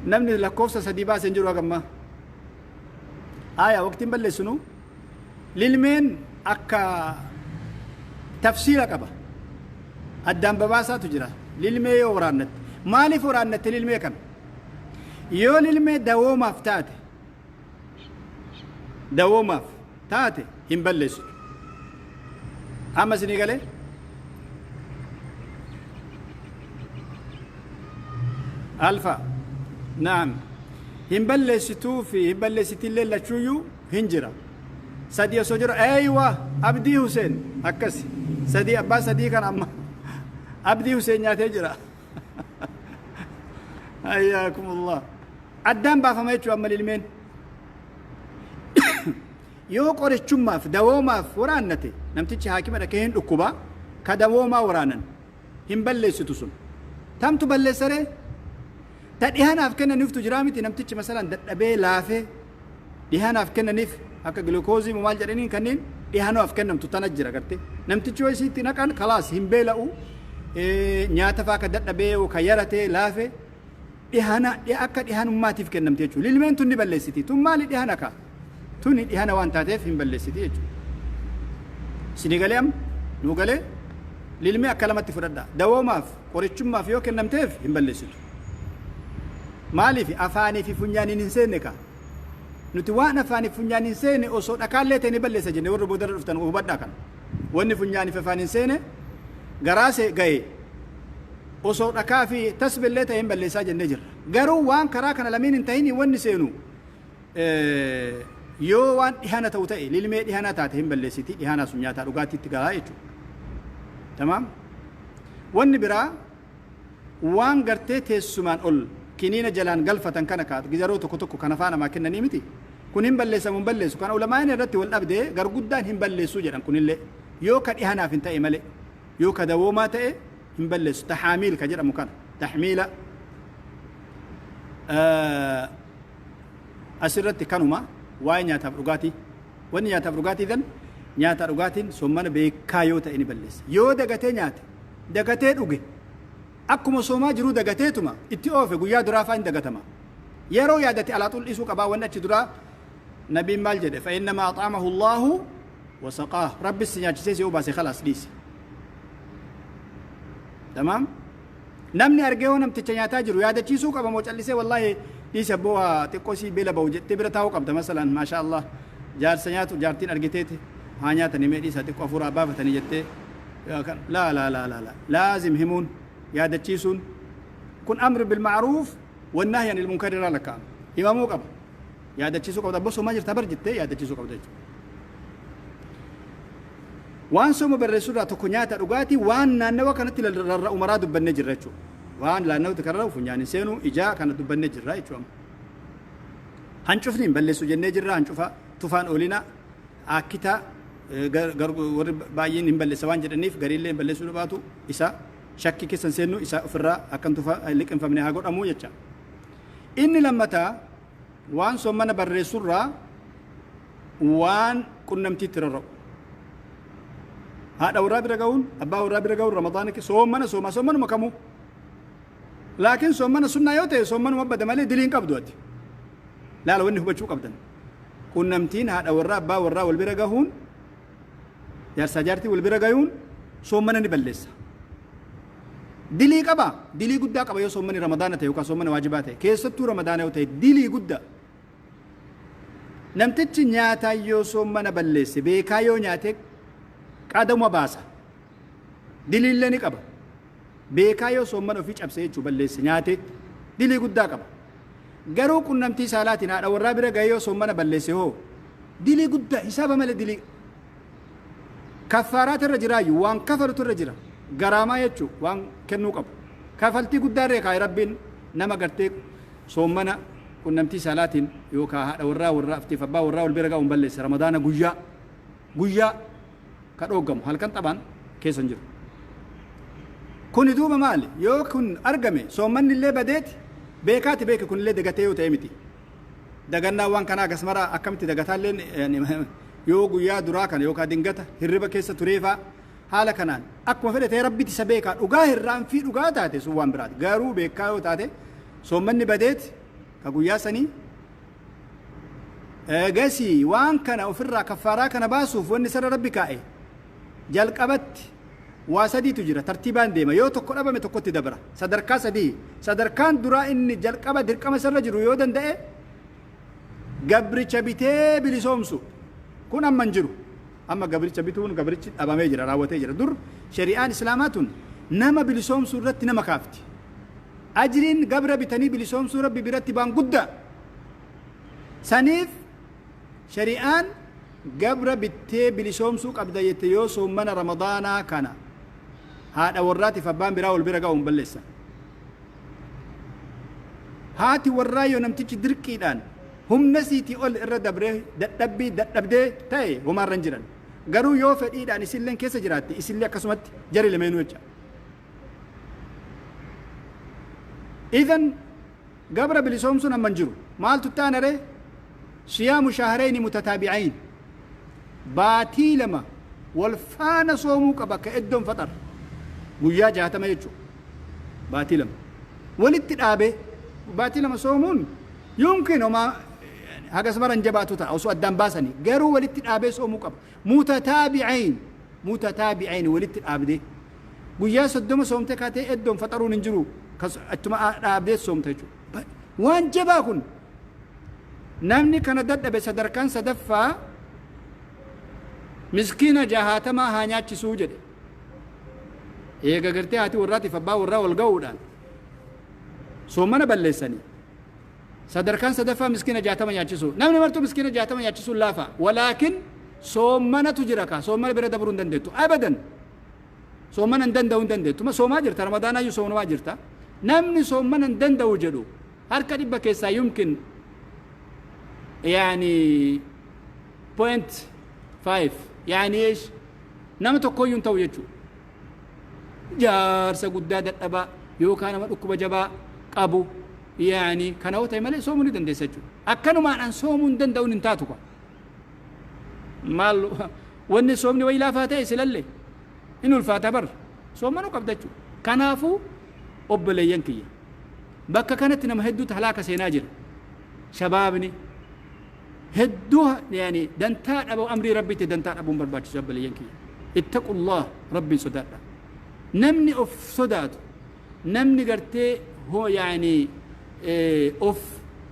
Namni lakkoofsa sadii baase hin jiru hagammaa. Aya waqtiin balleessinu lilmeen akka tafsiira qaba. Addaan babaasaatu jira. Lilmee yoo waraannatte. Maaliif waraannatte lilmee kana? Yoo lilmee dawoomaaf taate dawoomaaf taate hin balleessitu. Amma isinii galee? Alfa. Naam. Hin balleessituu fi hin balleessitillee lachuuyyuu hin jira. Sadii osoo jiru eeywa Abdii Huseen akkasi. Sadii abbaa sadii kan amma Abdii Huseen nyaatee jira. Hayyaakumullah. Addaan baafama jechuudha amma lilmeen. Yoo qorichummaaf dawoomaaf waraannate namtichi haakima dhaqee hin dhukkuba ka dawoomaa waraanan. Hin balleessitu sun. Tamtu balleessaree? Ta dhihanaaf kennaniiftu jiraa miti? Namtichi masalan dadhabee laafee dhihanaaf kennaniif, akka glukoozii maal jedhaniin, kanneen dhihanaaf kennamtu tana jira garte. Namtichi yoo isiitti naqan kalaas hin beela'u, nyaata faa ka dadhabee ka yaratee laafe dhihana akka dhihanummaatiif kennamte jechuudha. Lilmeen tun ni balleessiti. Tun maali? Dhihana ka tuni dhihana waan taateef hin balleessiti jechuudha. Isinii galee? Amma nuu galee? Lilmee akka lamatti fudhadha. Dawoomaaf, qorichummaaf yoo kennamteef hin balleessitu. Maaliif? Afaanii fi funyaaniin hin seenne ka. Nuti waan afaanii fi funyaan hin seene osoo dhakaallee ta'e ni balleessa jenne. Warri boodarra dhuftan hubadhaa kana. Wanni funyaanii fi afaan hin seene garaa see ga'e osoo dhakaa fi tasbillee ta'e hin balleessaa jennee jirra. Garuu waan karaa kana lameen hin ta'in wanni seenu yoo waan dhihana ta'u ta'e, lilmee dhihana taate hin balleessiti. Dhihanaa sun nyaataa dhugaatiitti galaa jechuudha. Tamaam. Wanni biraa waan gartee teessumaan ol kiniina jalaan galfatan kana kaatu yeroo tokko tokko kan afaan namaa kennanii miti. Kun hin balleessamu hin balleessu? Kana ulamaan irratti wal dhabdee garguddaan hin balleessuu jedhan. Kunillee yoo ka dhihanaaf hin ta'e malee, yoo ka dawoomaa ta'e hin balleessu. Tahaamiil ka jedhamu kana, taxmiila. Asirratti kanuma waa'ee nyaataaf dhugaatii. Wanni nyaataaf dhugaatii dan nyaata dhugaatiin sommana beekaa yoo ta'e ni balleessa. Yoo dagatee nyaate, dagatee dhuge, akkuma soomaa jiruu dagateetuma itti oofe, guyyaa duraa faa hin dagatama. Yeroo yaadate alaa xul'isuu qabaa. Wanni achi duraa nabiin maal jedhe? فإنما أطعمه الله وسقاه. Rabbi si nyaachisee si obaase, khalaas dhiisi. Tamaam. Namni argee yoo namticha nyaataa jiru yaadachiisuu qaba moo callisee wallaahi dhiisi abboo xiqqoo sii beela ba'u jettee bira taa'uu qabda? Masalan, maasha Allah, jaarsa nyaatu jaartiin argiteeti haa nyaatanii mee dhiisa xiqqoo hafuuraa baafatanii jettee, laa laa laa laa laa, laazim himuun yaadachiisuun kun أمر بالمعروف والنهي عن المنكر irraa lakkaa'ama. Himamuu qaba, yaadachiisuu qabda. Abboo, soomaa jirta bar jettee yaadachiisuu qabda jechuudha. Waan sooma barreessurraa tokko nyaata dhugaatii, waan naannawa kanatti rarra'u maraa dubbannee jirra jechuudha. Waan naannawatti kan rarra'u, funyaan hin seenu, ijaa kana dubbannee jirra jechuudha. Hancufni hin balleessu jennee jirra. Hancufa tufaan oolina akkitaa warri baay'een hin balleessa waan jedhaniif, gariillee hin balleessuu baatu isa shakkii keessan seennu isa ofirraa akkan tufa liqinfamne haa godhamu jecha. Inni lammataa waan soomana barreessurraa waan qunnamtiitti rarra'u. Haadha warraa bira ga'uun, abbaa warraa bira ga'uun Ramadaana soomana soomaa soomanuma kamuu. Laakiin soomana sunnaa yoo ta'e soomanuma bada malee diliin qabdu ati. Laala, wanni hubachuu qabdan. Qunnamtiin haadha warraa abbaa warraa wal bira gahuun, jaarsaa jaartii wal bira gayuun soomana ni balleessa. Dilii qaba, dilii guddaa qaba yoo soomani Ramadaana ta'e yookaan soomana waajibaa ta'e. Keessattuu Ramadaana yoo ta'e dilii guddaa. Namtichi nyaataa yoo soomana balleesse, beekaa yoo nyaate qadama baasa. Diliillee ni qaba. Beekaa yoo soomana ofii cabse jechuu balleesse nyaate dilii guddaa qaba. Garuu qunnamtii saalaatiin haadha warraa bira gahee yoo soomana balleesse hoo dilii guddaa hisaaba malee dilii. Kaffaaraatu irra jiraayyuu, waan kafalutu irra jira. Garaamaa jechuu waan kennuu qabu. Kafaltii guddaa irree kaa'e Rabbiin nama gartee soomana qunnamtii saalaatiin yookaan haadha warraa warraa aftiif abbaa warraa wal bira ga'uun balleesse. Ramadaana guyyaa guyyaa ka dhooggamu, halkan taphaan keessa hin jiru. Kuni duuba maali? Yoo kun argame soommanni illee badeeti beekaati beeke, kun illee dagatee yoo ta'e miti. Dagannaa waan kanaa akkasumara akkamitti dagataallee yoo guyyaa duraa kana yookaan dingata hirriba keessa tureefaa haala kanaan akkuma fedhe ta'e Rabbitti isa beekaa dhugaa hirraanfii dhugaa taate sun waan biraati. Garuu beekaa yoo taate soommanni badeeti ka guyyaa sanii. Eegasii waan kana ofirraa kaffaaraa kana baasuuf wanni sarara Rabbi kaa'e jalqabatti waa sadiitu jira. Tartiibaan deema. Yoo tokko dhabame tokkotti dabra. Sadarkaa sadii. Sadarkaan duraa inni jalqaba dirqama sarara jiru yoo danda'e gabricha bitee bilisoomsu. Kun amma hin jiru. Amma gabricha bituun, gabrichi dhabamee jira, raawwatee jira. Dur shari'aan Islaamaa tun nama bilisoomsuu irratti nama kaafti. Ajriin gabra bitanii bilisoomsuu Rabbi biratti baan guddaa. Saniif shari'aan gabra bittee bilisoomsuu qabda jette. Yoo soommana Ramadaanaa kana haadha warraatiif abbaan biraa wal bira ga'uun balleessan. Haati warraa yoo namtichi dirqiidhaan humna siitii ol irra dabree dadhabbii dadhabdee ta'e homaarra hin jiran. Garuu yoo fedhiidhaan isilleen keessa jiraatte, isillee akkasumatti jari lameenuu jecha. Idan gabra bilisoomsuun amma hin jiru. Maaltu itti aana ree? Siyaamu shahrayni mutataabi'ayn. Baatii lama wal faana soomuu qaba ka eddoon faxar. Guyyaa 60 jechuudha. Baatii lama. Walitti dhaabee baatii lama soomuun yumkin homaa hagas mara hin jabaatu ta'a osoo addaan baasanii, garuu walitti dhaabee soomuu qaba. Mutataabi'ayn, mutataabi'ayn, walitti dhaabdee guyyaa 30 soomtee kaatee eddoon faxaruun hin jiru, achuma dhaabdee soomta jechuudha. Waan jabaa kun. Namni kana dadhabe sadarkaan sadaffaa miskiina 60 haa nyaachisuu jedhe. Eega gartee haati warraatiif abbaa warraa wal ga'uudhaan soomana balleessanii, sadarkaan sadaffaa miskiina 60 nyaachisuu. Namni martuu miskiina 60 nyaachisuun laafa, walaakin soommanatu jira kaa, soommana bira dabruu hin dandeettu abadan. Soommana hin danda'u, hin dandeettu. Ma soomaa jirta, ramadaanaayyuu soomaa jirta. Namni soommana hin danda'u jedhu harka 100 keessaa yumkin yaani 0.5, yaani eesh, nama tokkoyyuu hin ta'u jechuudha. Jaarsa guddaa dadhabaa yookaan nama dhukkuba jabaa qabu, yaani kana yoo ta'e malee soomuu ni dandeessa jechuudha. Akkanumaan an soomuu hin danda'uun hin taatu kwa. Maal wanni soomni wayi laafaa ta'e silallee in ulfaata bar, soommanuu qabda jechuudha. Kanaafuu obboleeyyan kiyya, bakka kanatti nama hedduutu halaaka seenaa jira. Shabaabni hedduu yaani dantaa dhabuu, amrii Rabbiitti dantaa dhabuun barbaachisu. Obboleeyyan kiyya, ittaqullah, Rabbiin sodaadha. Namni of sodaatu, namni gartee hoo yaani of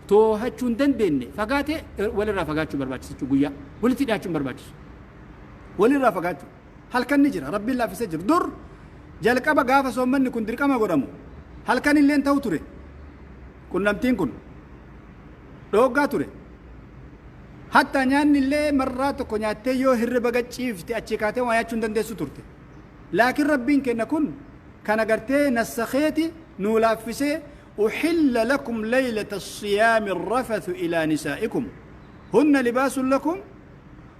too'achuu hin dandeenye fagaatee walirraa fagaachuu barbaachisa jechuudha. Guyyaa walitti dhiyaachuu hin barbaachisu. Walirraa fagaachuu. Halkan ni jira, Rabbiin laaffisee jira. Dur jalqaba gaafa soommanni kun dirqama godhamu halkan illeen ta'u ture. Qunnamtiin kun dhooggaa ture. Hatta nyaanni illee marraa tokko nyaattee yoo hirriba gachiifte achi kaatee waa nyaachuu hin dandeessu turte. Laakiin Rabbiin kenna kun kana gartee nassakeeti nuu laaffisee: أحل لكم ليلة الصيام الرفث إلى نسائكم هن لباس لكم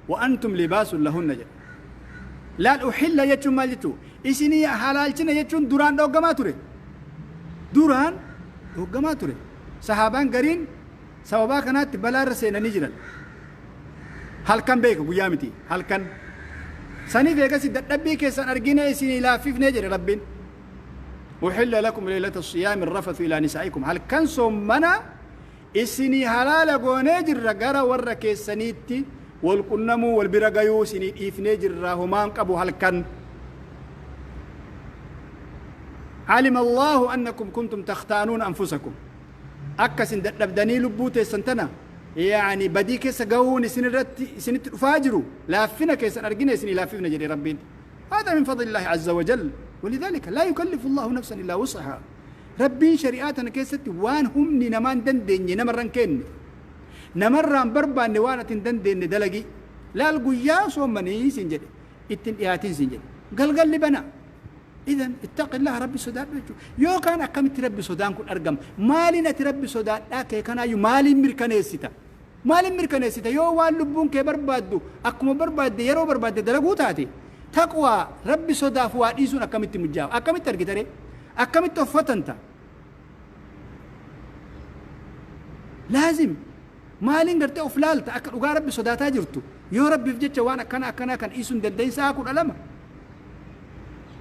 وأنتم لباس لهن jedhe. Laal, أحل jechuun maal jechuu? Isinii halaalchina jechuun duraan dhooggamaa ture, duraan dhooggamaa ture. Sahaabaan gariin sababaa kanaatti balaa irra seenanii jiran. Halkan beeka, guyyaa miti, halkan saniif. Eegasi dadhabbii keessan argine isinii laaffifnee jedhe Rabbiin: أحل لكم ليلة الصيام الرفث إلى نسائكم. Halkan soommana isinii halaala goonee jirra, gara warra keessaniitti wal qunnamuu, wal bira gayuu isinii dhiifnee jirra, homaan qabu halkan. علم الله أنكم كنتم تختانون أنفسكم, akkasin dadhabdanii lubbuu teessan tana yaani badii keessa gahuun isin irratti isinitti dhufaa jiru, laaffina keessan argine isinii laaffifne jedhe Rabbiin. هذا من فضل الله عز وجل، ولذلك لا يكلف الله نفسا إلا وسعها. Rabbiin shari'aa tana keessatti waan humni namaan dandeenye namarran kenne, namarraan barbaanne. Waan ati hin dandeenye dalagi. Laal, guyyaa soommanii sin jedhe, ittiin dhiyaatiin sin jedhe, galgalli bana. إذن اتق الله, Rabbi sodaadhu jechuudha. Yookaan akkamitti Rabbi sodaan kun argama? Maaliin ati Rabbi sodaadhaa kee kanaayyuu maaliin mirkaneessita? Maaliin mirkaneessita? Yoo waan lubbuun kee barbaaddu akkuma barbaadde yeroo barbaadde dalaguu taate, taqwaa Rabbi sodaaf waa dhiisuun akkamitti mijaa'a? Akkamitti argita ree? Akkamitti of fatanta? Laazim maaliin gartee of laalta akka dhugaa Rabbi sodaataa jirtu, yoo Rabbiif jecha waan akkana akkanaa kan dhiisuu hin danda'in sa'a 12?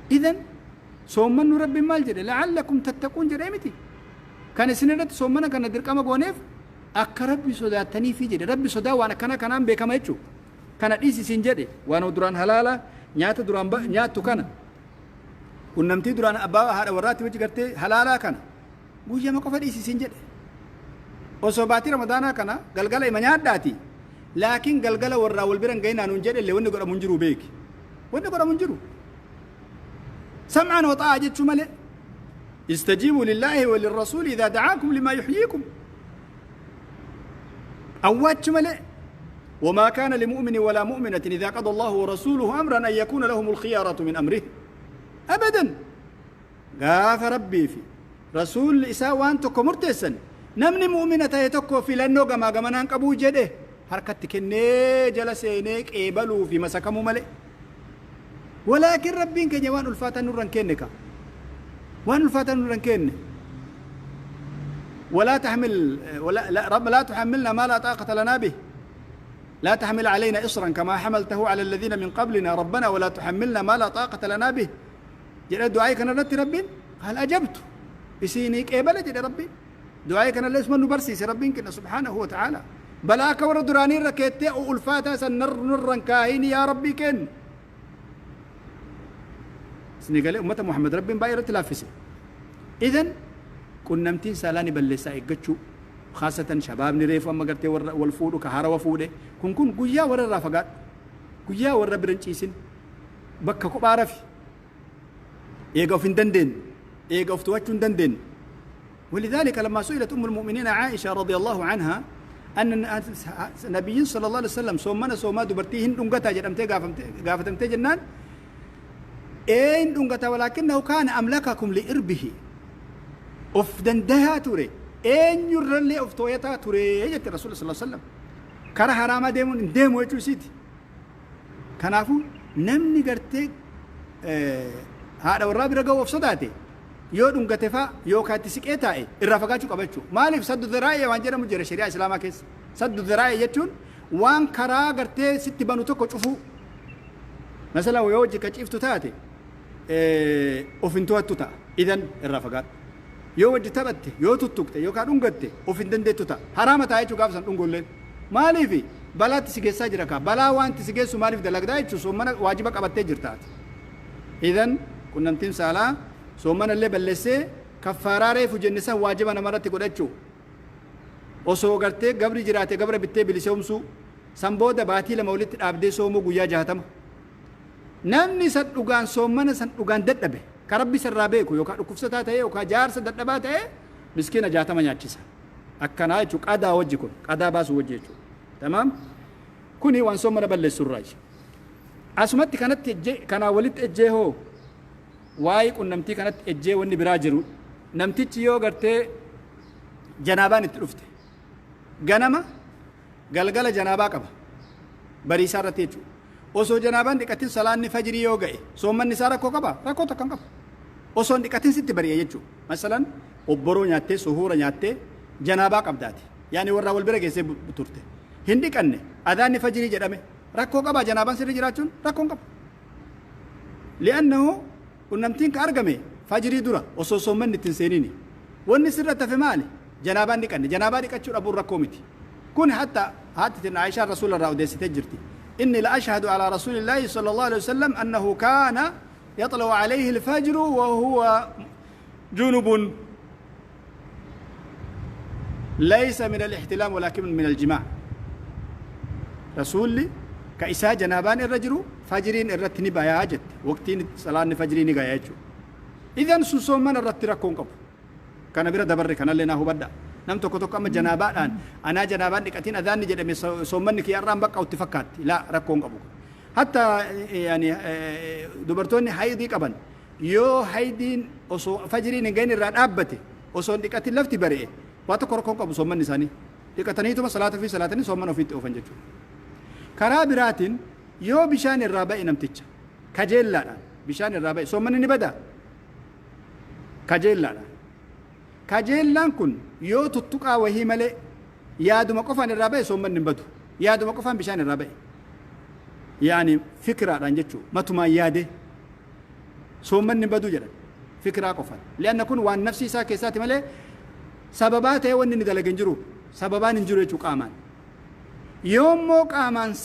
إذن soommannu Rabbiin maal jedhe? لعلكم تتقون jedhee miti? Kan isin irratti soommana kana dirqama gooneef akka Rabbi sodaattaniifi jedhe. Rabbi sodaa waan akkana kanaan beekama jechuu. Kana dhiisi isin jedhe, waan duraan halaala, nyaata duraan nyaattu kana, qunnamtii duraan abbaa haadha warraatti wajji gartee halaalaa kana guyyama qofa dhiisi isin jedhe. Osoo baatii Ramadaanaa kana galgala ima nyaadhaati, laakiin galgala warraa wal bira hin ga'inaa nuun jedhe illee, wanni godhamu hin jiru beeki. Wanni godhamu hin jiru, سمعا وطاعة jechuu malee. استجيبوا لله وللرسول إذا دعاكم لما يحييكم, awwaachu malee. وما كان لمؤمن ولا مؤمنة إذا قضى الله ورسوله أمرا أن يكون لهم الخيارة من أمره أبدا. Gaafa Rabbii fi rasuulli isaa waan tokko murteessan, namni mu'mina ta'e tokko filannoo gamaa gamanaan qabuu jedhe. Harkatti kennee jala seenee qeebaluu fi masakamuu malee. Walaakin Rabbiin keenya waan ulfaataa nurra hin kenne ka, waan ulfaataa nurra hin kenne. ولا تحمل ولا لا رب لا تحملنا ما لا طاقة لنا به لا تحمل علينا إصرا كما حملته على الذين من قبلنا ربنا ولا تحملنا ما لا طاقة لنا به جل دعائي كان رت ربي قال أجبت إسينيك إيه بلد ربي دعائي كان ليس من برسي ربي كنا سبحانه وتعالى بلاك وردراني ركيت ألفاتا سنر نرا كاهين يا ربي كن سنقال أمة محمد ربي بايرة لافسي. إذن كنا متين سالاني بلسا إيجتشو خاصة شباب نريف أما قرتي والفود وكهارا وفوده كن كن قويا ورا رافقات قويا ورا برنشيسن بكا كبارفي إيجا في دندن إيجا في توجه دندن. ولذلك لما سئلت أم المؤمنين عائشة رضي الله عنها أن النبي صلى الله عليه وسلم صومنا صوما دبرتيهن دنقتا جرمتي قافتمتي جنان إن دنقتا ولكنه كان أملككم لإربه أف دندها توري إن يرلي أف تويتا توري يجت الرسول صلى الله عليه وسلم كره حراما ديمون ديمو يجوسيتي كنافو نمني قرتي هذا والرابي رقوا أف صداتي yoo dhungate fa yookaan itti siqee taa'e irraa fagaachuu qaba jechuudha. Maaliif saddu dhiraa'ee waan jedhamu jira shari'aa islaamaa keessa. Saddu dhiraa'ee jechuun waan karaa gartee sitti banu tokko cufuu. Masalan yoo hojii qaciiftu taate of hin to'attu ta'a. Idan irraa fagaadhu. Yoo hojii taphatte yoo tuttuqte yookaan dhungatte of hin dandeettu ta'a. Haraama ta'a jechuudha gaafa san dhungolleen. Maaliif balaatti si geessaa jira kaa balaa wanti si geessu maaliif dalagdaa jechuudha soomana waajiba qabattee jirtaati. Idan qunnamtiin saalaa soomana illee balleessee kaffaaraa reefu jenne san waajiba namarratti godhachuu osoo gartee gabri jiraate gabra bittee bilisoomsuu san booda baatii lama walitti dhaabdee soomuu guyyaa 60 namni san dhugaan soomana san dhugaan dadhabe ka rabbi sarraa beeku yookaan dhukkubsataa ta'e yookaan jaarsa dadhabaa ta'e miskiina 60 nyaachisa akkanaa jechuu qadaa wajji kun qadaa baasuu wajji jechuudha tamaam kuni waan soomana balleessurraayi asumatti kanatti kanaa walitti ejjee hoo waa'ee qunnamtii kanatti ejjee wanni biraa jiru namtichi yoo gartee janaabaan itti dhufte ganama galgala janaabaa qaba bariisaa irratti jechuudha osoo janaabaan dhiqatin salaanni fajrii yoo ga'e soommanni isaa rakkoo qaba rakkoo tokko hin qabu osoo hin dhiqatin sitti bari'e jechuudha masalan obboroo nyaattee suhuura nyaattee janaabaa qabdaati yaani warraa wal bira geessee turte hin dhiqanne adaanni fajrii jedhame rakkoo qaba janaabaan sirri jiraachuun rakkoo hin qabu li'annahu qunnamtiin ka argame fajrii dura osoo soommanni ittiin seeniini wanni sirra tafe maali janaabaan dhiqanne janaabaa dhiqachuu dhabuun rakkoo miti kun hatta haatitin Aishaa rasuula irraa odeessitee jirti inni la ashhadu alaa rasuulillaahi sallallahu alaihi wasallam annahu kaana yaxlacu alayhi alfajru wa huwa junubun laysa min alixtilaam walaakin min aljimaa rasuulli ka isaa janaabaan irra jiru fajriin irratti ni bayaa jette waqtiin salaanni fajrii ni gayaa jechuudha. Idan sun soomana irratti rakkoon qabu. Kana bira dabarre kanallee naa hubadha. Nam tokko tokko amma janaabaadhaan anaa janaabaan dhiqatiin adaanni jedhame soommanni kiyya irraan bakka itti fakkaatti. Laa rakkoon qabu. Hatta yaani dubartoonni haydii qaban yoo haydiin osoo fajriin hin gahin irraa dhaabbate osoo hin dhiqatiin lafti bari'e waa tokko rakkoon qabu soommanni isaanii. Dhiqataniituma salaata fi salaatanii soomman ofiitti oofan jechuudha. Karaa biraatiin yoo bishaan irraa ba'e namticha kajeellaadhaan bishaan irraa ba'e soommanni ni bada kajeellaadhaan kajeellaan kun yoo tuttuqaa wahii malee yaaduma qofaan irraa ba'e soommanni hin badu yaaduma qofaan bishaan irraa ba'e yaani fikiraadhaan jechuu matumaan yaade soommanni hin badu jedhan fikiraa qofaan li'anna kun waan nafsi isaa keessaati malee sababaa ta'e wanni inni dalage hin jiru sababaan hin jiru jechuu qaamaan yoommoo qaamaan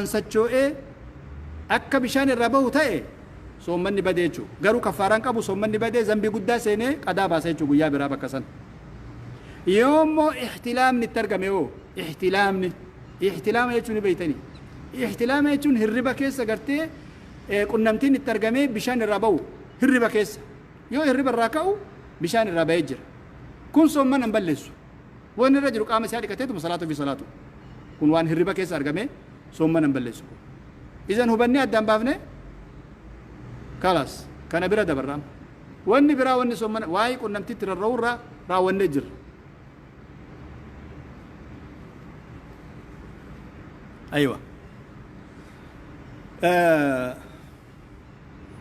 socho'ee akka bishaan irraa bahu ta'e soommanni badee jechuudha. Garuu kaffaaraan qabu soommanni badee zambii guddaa seenee qadaa baasa jechuudha guyyaa biraa bakka san. Yoommoo ihtilaamni itti argame hoo ihtilaamni ihtilaama jechuun ni beeytanii. Ihtilaama jechuun hirriba keessa gartee qunnamtiin itti argamee bishaan irraa bahu hirriba keessa yoo hirriba irraa ka'u bishaan irraa bahee jira. Kun soomman hin balleessu. Wanni irra jiru qaama isaa dhiqateetuma salaatu fi salaatu. Kun waan hirriba keessa argame soomman hin balleessu. Isan hubannee addaan baafne kalaas kana bira dabarraam. Wanni biraa wanni soomman waa'ee qunnamtiitti rarra'u irraa raawwannee jirra. Aywa.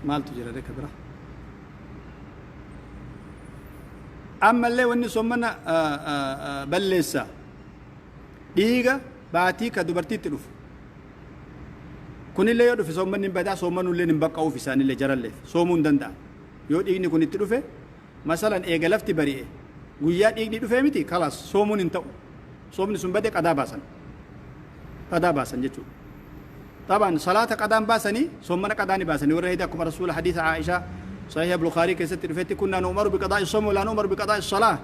Maaltu jira reeka biraa? Ammallee wanni soommana balleessa dhiiga baatii ka dubartiitti dhufu. Kunillee yoo dhufe soommanni hin badaa, soommanullee hin baqqa'uuf, isaanillee jaralleef soomuu hin danda'an. Yoo dhiigni kun itti dhufe, masalan eega lafti bari'e guyyaa dhiigni dhufee miti, kalaas soomuun hin ta'u. Soomni sun bade, qadaa baasan. Qadaa baasan jechuudha. طبعا صلاة qadaan baasanii, soommana qadaa ni baasanii. Warra hidha akkuma rasuula hadiisa Aishaa صحيح البخاري keessatti dhufetti, كنا نؤمر بقضاء الصوم ولا نؤمر بقضاء الصلاة.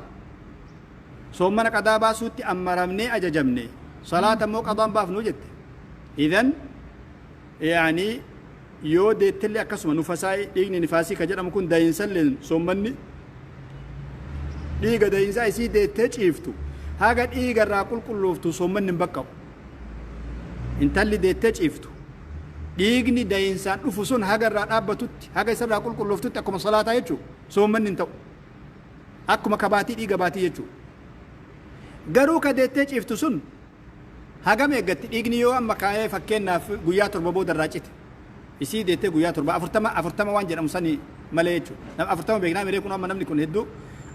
Soommana qadaa baasuutti ammaramnee ajajamne, salaata immoo qadaan baafnu jette. إذن يعني yoo deettillee akkasuma nufasaa, dhiigni nifaasii ka jedhamu kun, dayinsalleen soommanni dhiiga dayinsaa isii deettee ciiftu haga dhiiga irraa qulqullooftu soommanni hin baqqa'u. Intalli deettee ciiftu dhiigni dayinsaan dhufu sun haga irraa dhaabbatutti, haga isarraa qulqullooftutti, akkuma salaataa jechuu, soommanni hin ta'u. Akkuma kabaatii dhiiga baatii jechuu. Garuu ka deettee ciiftu sun hagam eeggatti? Dhiigni yoo amma kaa'ee, fakkeenyaaf guyyaa 7 booda irraa cite, isii deettee guyyaa 7, 40, 40 waan jedhamu sani malee jechuudha. 40 beeknaa miree? Kun amma namni kun hedduu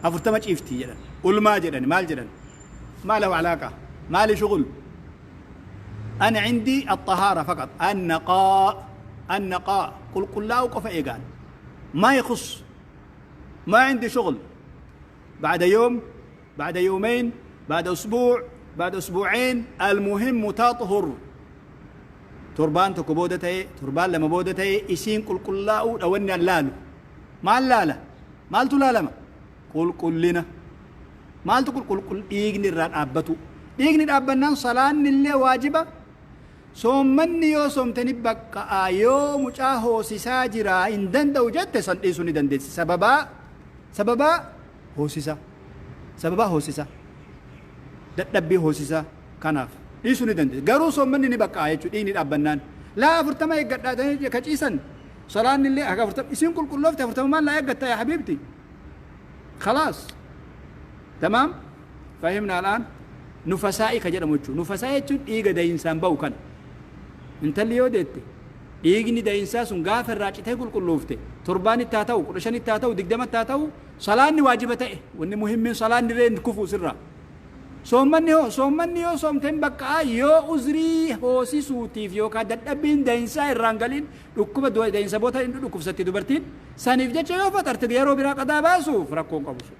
40 ciifti jedhan, ulmaa jedhan, maal jedhan. ما له علاقة، ما لي شغل، أنا عندي الطهارة فقط، النقاء، النقاء، qulqullaa'uu qofa eegaan. ما يخص، ما عندي شغل بعد يوم، بعد يومين، بعد أسبوع، بعد أسبوعين، المهم تطهر. Torbaan tokko booda ta'e, torbaan 2 booda ta'e, isiin qulqullaa'uu dhawanni an laalu. Maal laala? Maaltu laalama? Qulqullina. Maaltu qulqull? Dhiigni irraa dhaabbatu. Dhiigni dhaabbannaan salaanni illee waajiba. Soommanni yoo soomtani baqqa'aa. Yoo mucaa hoosisaa jira, hin danda'u jette, san dhiisuu ni dandeessi. Sababaa hoosisaa, sababaa hoosisaa, dadhabbii hoosisaa kanaaf dhiisuu ni dandeessi. Garuu soommanni ni baqqa'a jechuudha dhiigni dhaabbannaan. Laa, 40 eeggadhaa ka ciisan, salaanni illee haga 40 isiin qulqulloofte, 40 maal laa eeggatta يا حبيبتي؟ خلاص، تمام، فهمنا الآن. Nufasaa'i ka jedhamu jechuudha. Nufasaa'i jechuun dhiiga dayinsaan ba'u kana. Intalli yoo deette dhiigni dayinsaa sun gaafa irraa citee qulqulloofte, torbaan itti haa ta'u, 15tti haa ta'u, 20tti haa ta'u, salaanni waajiba ta'e. Wanni muhimmiin salaanni illee hin kufu sirraa. Soommanni hoo? Soommanni yoo soomteen baqqa'aa, yoo uzrii hoosisuutiif yookaan dadhabbiin dayinsaa irraan galiin, dhukkuba dayinsa boota inni dhukkubsatti dubartiin, saniif jecha yoo faxarte yeroo biraa qadaa baasuuf rakkoon qabu sun.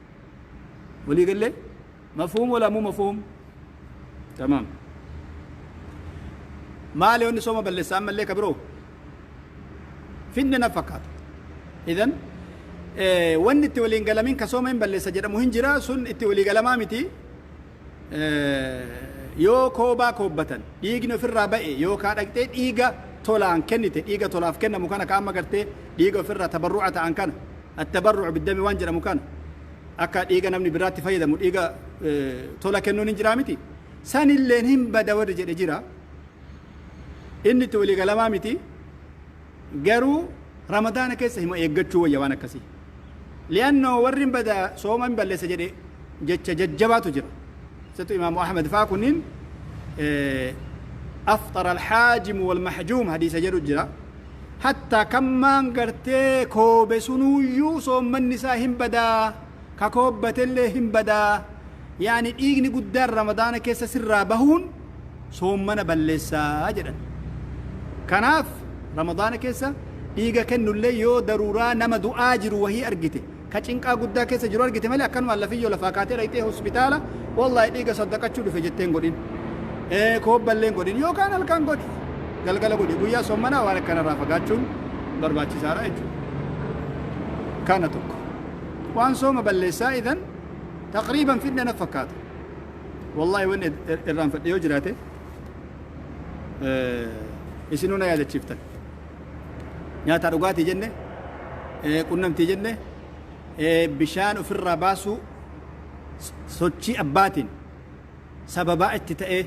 Walii gallee? مفهوم ولا مو مفهوم؟ تمام. Maali wanni sooma balleessa ammallee ka biroo? Finne na fakkaata. إذن wanni itti waliin galamin ka sooma hin balleessa jedhamu hin jira, sun itti walii galamaa miti. Yoo koobaa koobbatan dhiigni ofirraa ba'e, yookaan dhaqxee dhiiga tolaan kennite, dhiiga tolaaf kennamu kana, ka amma gartee dhiiga ofirraa tabarru'a ta'an kana, التبرع بالدم waan jedhamu kana, akka dhiiga namni biraatti fayyadamu dhiiga tola kennuun hin jiraa miti, sanilleen hin bada warri jedhe jira. Inni itti walii galamaa miti. Garuu Ramadaana keessa hima eeggachuu wayya waan akkasii, لأنه warri hin bada, sooma hin balleessa jedhe, jecha jajjabaatu jira. Isatu Imaamu Ahmed faa kunniin أفطر الحاجم والمحجوم hadiisa jedhu jira. Hatta kammaan gartee koobe sunuyyuu soommanni isaa hin badaa, ka koobbatellee hin badaa. Yaani dhiigni guddaan Ramadaana keessa sirraa bahuun soommana balleessaa jedhan. Kanaaf Ramadaana keessa dhiiga kennullee yoo daruuraa nama du'aa jiru wahii argite, ka cinqaa guddaa keessa jiru argite malee, akkanumaan lafiyyoo lafaa kaatee dhaqxee hospitaala "Wallaahi dhiiga saddaqachuu dhufe" jetteen godhin, koobballeen godhin, yookaan halkan godhi, galgala godhi. Guyyaa soommanaa waan akkanarraa fagaachuun barbaachisaadha jechuudha. Kana tokko waan sooma balleessaa. إذن تقريبا fidne na fakkaata. Wallaahi wanni irraanfadhe yoo jiraate isinuu na yaadachiiftan. Nyaata dhugaatii jenne, qunnamtii jenne, bishaan ofirraa baasuu sochii abbaatiin sababaa itti ta'ee,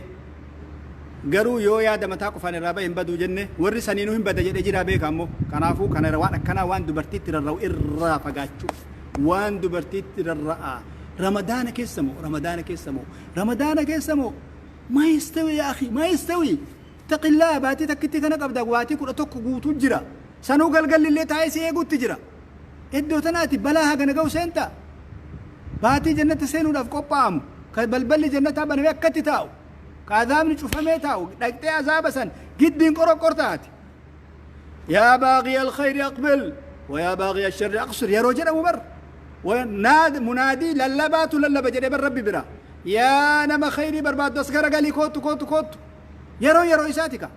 garuu yoo yaada mataa qofaan irraa bahe hin baduu jenne. Warri saniinuu hin bada jedhee jira beeka ammoo. Kanaafuu kana waan akkanaa, waan dubartiitti rarra'u irraa fagaachuu. Waan dubartiitti rarra'a Ramadaana keessa moo, Ramadaana keessa moo, Ramadaana keessa moo? ما يستوي يا أخي، ما يستوي. اتق الله. Baatii takkitti kana qabda, baatii 11 guutuu jira. Sanuu galgalli illee taa'ee si eeguutti jira. Iddoo tanaati balaa hagana ga'u seenta. Baatii jannata seenuudhaaf qophaa'amu, ka balballi jannataa banamee akkatti taa'u, ka azaabni cufamee taa'u, dhaqxee azaaba san giddiin qoroqqortaati. Yaa baaghiya alkhayri aqbil wayaa baaghiya sharri aqsir yeroo jedhamu bar munaadii lallabaatu lallaba jedhee bar Rabbi bira. Yaa nama khayrii barbaaddu, as garagalii, koottu, koottu, koottu. Yeroo isaati ka.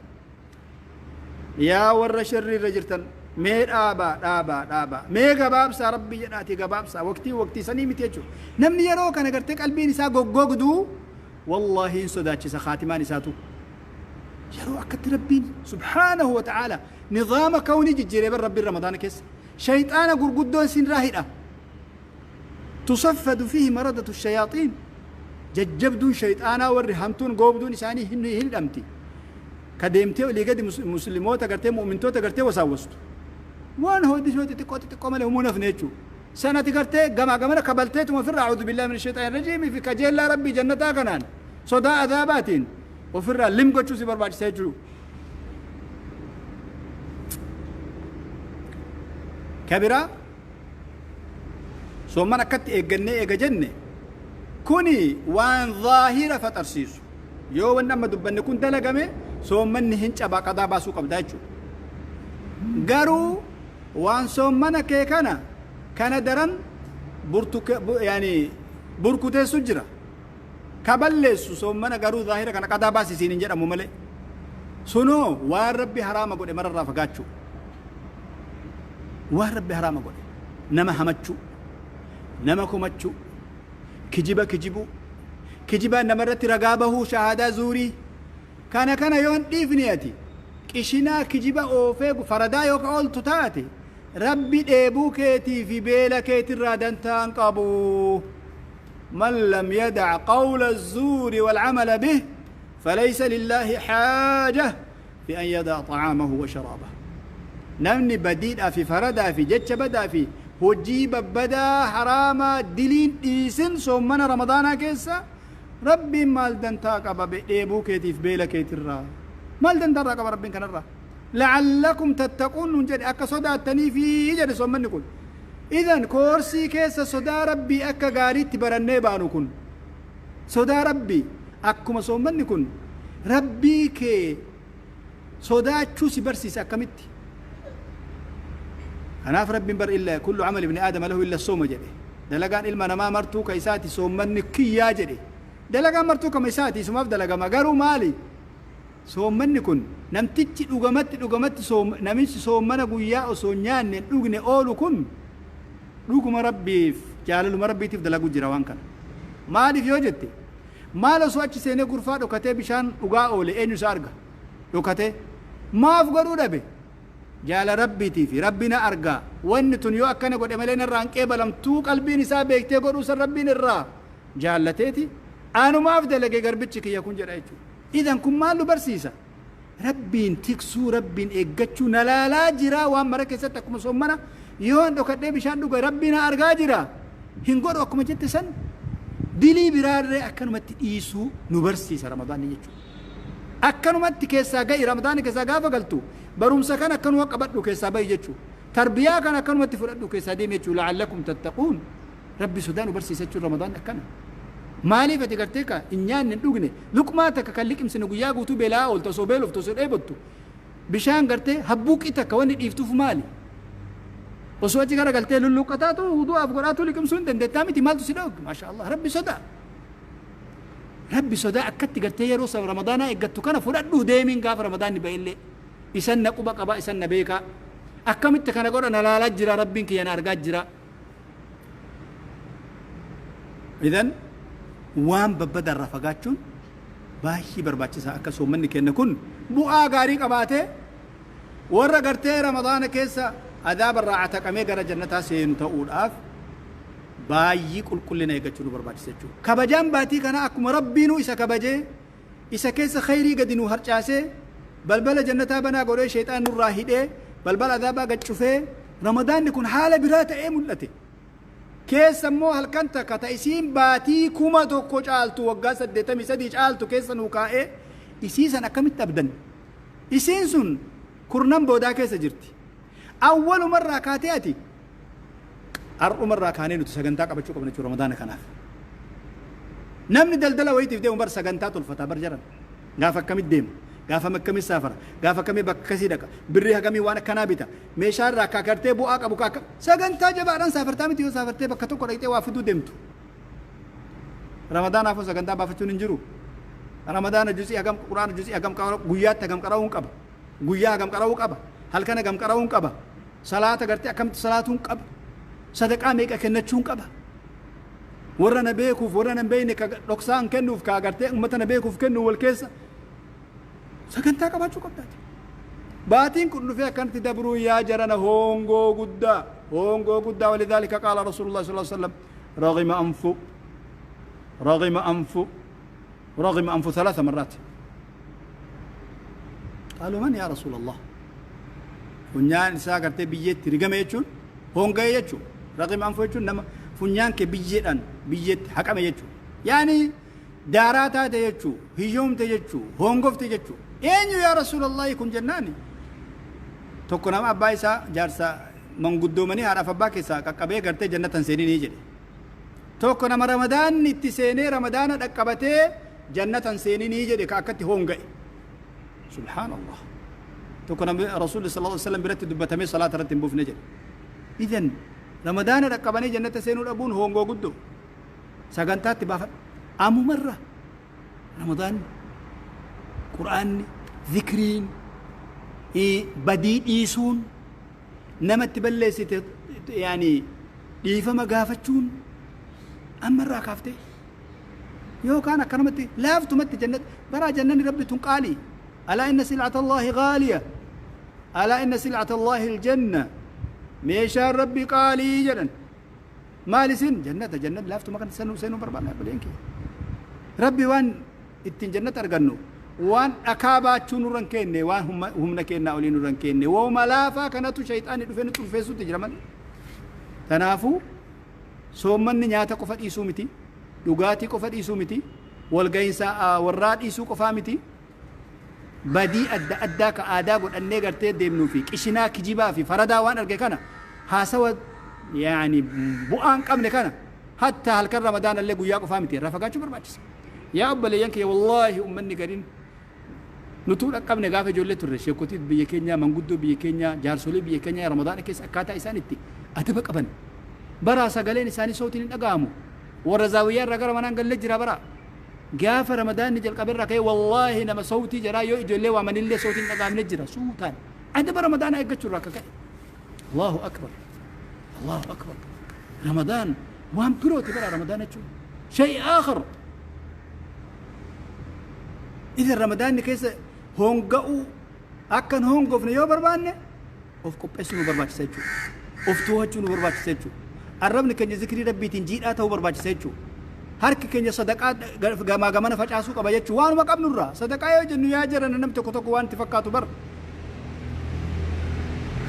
Yaa warra sharrii irra jirtan, mee dhaabaa, dhaabaa, dhaabaa, mee gabaabsaa, Rabbi jedhaati gabaabsaa, waqtii waqtii sanii miti jechuudha. Namni yeroo kana gartee qalbiin isaa goggogduu, wallaahi hin sodaachisa khaatimaan isaatu. Yeroo akkatti Rabbiin subhaanahu wa ta'aala nizaama kawnii jijjiiree bar Rabbiin Ramadaana keessa shayxaana gurguddoon sinirraa hidha. Tusaffadu fiihi maradatu shayaaxiin, jajjabduun shayxaanaa, warri hamtuun goobduun isaanii hin hidhamti. Ka deemtee olii gadi muslimoota gartee mu'mintoota gartee wasaawwastu. Waan hoodisoo xixiqqoo xixiqqoo malee humuu nafne jechuudha. Sanati gartee gamaa gamana kabalteetuma ofirraa a'uudhu billaahi mina shayxaani rajiimii fi kajeellaa Rabbii jannataa kanaan sodaa azaabaatiin ofirraa lim gochuu si barbaachisa jechuudha. Ka biraa, soomman akkatti eeggannee eega jenne, kuni waan zaahira faxarsiisu. Yoo wanni amma dubbanne kun dalagame, soommanni hin cabaa, qadaa baasuu qabda jechuudha. Garuu waan soommana kee kana daran burtuke yaani burkuteessu jira. Ka balleessu soommana, garuu zaahira kana qadaa baasisiin hin jedhamu malee. Sunoo waan Rabbi haraama godhe mararraa fagaachuu. Waan Rabbi haraama godhe, nama hamachuu, nama komachuu, kijiba kijibuu, kijibaan namarratti ragaa bahuu, shahaadaa zuurii, kana yoon dhiifne, ati qishinaa kijiba oofee faradaa yoo ka ooltu taate, Rabbi dheebuu keetii fi beela keetirraa dantaa hin qabu. من لم يدع قول الزور والعمل به فليس لله حاجة في أن يدع طعامه وشرابه. Namni badiidhaa fi faradaa fi jecha badaa fi hojii babbadaa haraamaa diliin dhiisin soommana Ramadaanaa keessa, Rabbiin maal dantaa qaba dheebuu keetiif beela keetirraa? Maal dantaa irraa qaba Rabbiin kanarraa? La'allakum tattaquun nun jedhe, akka sodaattaniifi jedhe soommanni kun. Idan koorsii keessa sodaa Rabbii akka gaariitti barannee baanu kun, sodaa Rabbii akkuma soommanni kun Rabbii kee sodaachuu si barsiisa akkamitti. Kanaaf Rabbiin bar illa kullu amali ibni aadama lahu illa sooma jedhe. Dalagaan ilma namaa martuu ka isaati, soommanni kiyyaa jedhe. Dalagaan martuu kama isaati, isumaaf dalagama. Garuu maali? Soommanni kun namtichi dhugamatti dhugamatti namichi soommana guyyaa osoo hin nyaanne hin dhugne oolu kun dhuguma Rabbiif, jaalaluma Rabbiitiif dalagu jira waan kana. Maaliif yoo jette, maal osoo achi seenee gurfaa dhokatee bishaan dhugaa oole, eenyu isa arga? Dhokatee maaf godhuu dhabe? Jaala Rabbiitii fi Rabbi na argaa, wanni tun yoo akkana godhe malee narraa hin qeebalamtuu qalbiin isaa beektee godhuu san Rabbiin irraa jaallateeti anumaaf dalage garbichi kiyya kun jedha jechuudha. Idan kun maal nu barsiisa? Rabbiin tiksuu, Rabbiin eeggachuu, na laalaa jira waan mara keessatti. Akkuma soommana yoo dhokadhee bishaan dhuga Rabbi na argaa jira, hin godhu akkuma jette san, dilii biraarree akkanumatti dhiisuu nu barsiisa Ramadaanni jechuudha. Akkanumatti keessaa ga'i, Ramadaanni keessaa gaafa galtu barumsa kan akkanuma qabadhu keessaa ba'i jechuudha. Tarbiyaa kan akkanumatti fudhadhu keessaa deemi jechuudha. La'allakum tattaquun, Rabbi sodaa nu barsiisa jechuun Ramadaanni akkana. Maaliif ati gartee ka hin nyaanne hin dhugne, luqmaa takka kan liqimsine, guyyaa guutuu beela'aa ooltu, osoo beeloftu, osoo dheebottu, bishaan gartee habbuuqii takka wanni dhiiftuuf maali? Osoo achi gara galtee lulluqqataatu wudu'aaf godhaatu liqimsuu hin dandeettaa miti? Maaltu si dhoog? Maasha Allah, Rabbi sodaa. Rabbi sodaa akkatti gartee yeroo Ramadaanaa eeggattu kana fudhadhuu deemiin gaafa Ramadaanni ba'ellee. Isan na quba qaba, isan na beekaa. Akkamitti kana godha? Na laalaa jira, Rabbiin kiyya na argaa jira. Idan waan babbadaa irraa fagaachuun baay'ee barbaachisaa, akka soommanni kenna kun bu'aa gaarii qabaatee warra gartee Ramadaana keessa adaaba irraa ataqamee gara jannataa seenu ta'uudhaaf baay'ee qulqullina eeggachuu nu barbaachisa jechuudha. Kabajaan baatii kanaa akkuma Rabbiinuu isa kabajee isa keessa khayrii gadi nu harcaasee, balbala jannataa banaa godhee, sheexaan nurraa hidhee, balbala adaabaa gad cufee, Ramadaanni kun haala biraa ta'ee mul'ate. Keessa immoo halkan takka ta isiin baatii 1000 caaltu, waggaa 83 caaltu keessa nuu kaa'ee, isii san akkamitti abdan? Isiin sun kurnan boodaa keessa jirti. Awwalumarraa kaatee ati Har'umarraa kaanee nuti sagantaa qabachuu qabna jechuudha Ramadaana kanaaf. Namni daldala wayitiif deemu bar sagantaa tolfata bar jaran. Gaafa akkamitti deema? Gaafa akkamitti saafara? Gaafa akkamii bakka akkasii dhaqa? Birrii hagamii waan akkanaa bita? Meeshaa irraa akka agartee bu'aa qabu akka sagantaa jabaadhaan saafartaa miti yoo saafartee bakka tokko dhaqxee waa fiduu deemtu. Ramadaanaafuu sagantaa baafachuun hin jiru. Ramadaana juz'ii hagam Quraana juz'ii hagam guyyaatti hagam qara'uun qaba. Guyyaa hagam qara'uu qaba. Halkan hagam qara'uun qaba. Salaata gartee akkamitti salaatuun qaba. Sadaqaa meeqa kennachuun qaba. Warra na beekuuf warra na hin beekne ka dhoksaan kennuuf ka agartee uummata na beekuuf kennu wal keessa sagantaa qabaachuu qabdaati. Baatiin kun dhufee akkanatti dabruu yaa jarana hongoo guddaa hongoo guddaa. ولذلك قال رسول الله صلى الله عليه وسلم: رغم أنف، رغم أنف، رغم أنف ثلاث مرات. قالوا: من يا رسول الله؟ Funyaan isaa gartee biyyeetti rigame jechuun honga'e jechuun. رغم أنف jechuun nama funyaan kee biyyeedhaan biyyeetti haqame jechuun, yaani daaraa taate jechuu, hiyyoomte jechuu, hongofte jechuu. Eenyu yaa rasuulallahi kun jennaani, tokko nama abbaa isaa jaarsa manguddoomanii haadhaaf abbaa keessaa qaqqabee gartee jannatan seeninii jedhe. Tokko nama Ramadaanni itti seenee Ramadaana dhaqqabatee jannatan seeninii jedhe, ka akkatti honga'e. Subhaanallah. Tokko nama Rasuulli صلى الله عليه وسلم biratti dubbatamee salaata irratti hin buufne jedhe. Idan Ramadaana dhaqqabanii jannata seenuu dhabuun hongoo guddoo. Sagantaatti baafadhu ammumarra. Ramadaanni, Qur'aanni, zikriin, badii dhiisuun, namatti balleessite yaani dhiifama gaafachuun ammarraa kaaftee yookaan akkanumatti laaftumatti jannat baraa. Jannanni Rabbi tun qaalii. ألا إن سلعة الله غالية، ألا إن سلعة الله الجنة. Meeshaan Rabbi qaalii jedhan. Maal isin jannata? Jannat laaftuma kan seenuu seenuu barbaadna. Obboleen kee, Rabbi waan ittiin jannata argannu waan dhakaa baachuu nurra hin kenne, waan humna kennaa olii nurra hin kenne. Wooma laafaa kanatu shayxaanni dhufee nutti ulfeessutti jira malee. Kanaafuu soommanni nyaata qofa dhiisuu miti, dhugaatii qofa dhiisuu miti, walga'iinsa warraa dhiisuu qofaa miti. Badii adda addaa ka aadaa godhannee gartee deemnuu fi qishinaa, kijibaa fi faradaa waan arge kana, haasawa yaani bu'aan qabne kana, hatta halkan Ramadaan illee guyyaa qofaa miti, irraa fagaachuu barbaachisa. Yaa obboleeyyan kiyya, wallaahi ummanni gariin nutuu dhaqqabne gaafa ijoollee turre, sheekotii biyya keenyaa, manguddoo biyya keenyaa, jaarsolii biyya keenyaa Ramadaana keessa akkaataa isaan itti adaba qaban baraa sagaleen isaanii sootiin hin dhaga'amu. Warra zaawiyyaa irraa gara manaan gallee jira bara gaafa Ramadaanni jalqabe irraa ka'e. Wallaahi nama sawtii jaraa yoo ijoollee waamanillee sootiin hin dhaga'amne jira, suutaan adaba Ramadaanaa eeggachuu irraa akka ka'e. الله أكبر، الله أكبر. Ramadaan waan birooti bara. Ramadaan jechuun شيء آخر. Idan Ramadaanni keessa honga'uu akkan hongofne yoo barbaanne of qopheessuu nu barbaachisa jechuudha. Of to'achuu nu barbaachisa jechuudha. Arrabni keenya zikrii Rabbiitiin jiidhaa ta'uu barbaachisa jechuudha. Harki keenya sadaqaa gamaa gamana facaasuu qaba jechuudha. Waanuma qabnurraa sadaqaa yoo jennu, yaa jiran, namni tokko tokko waan itti fakkaatu bar.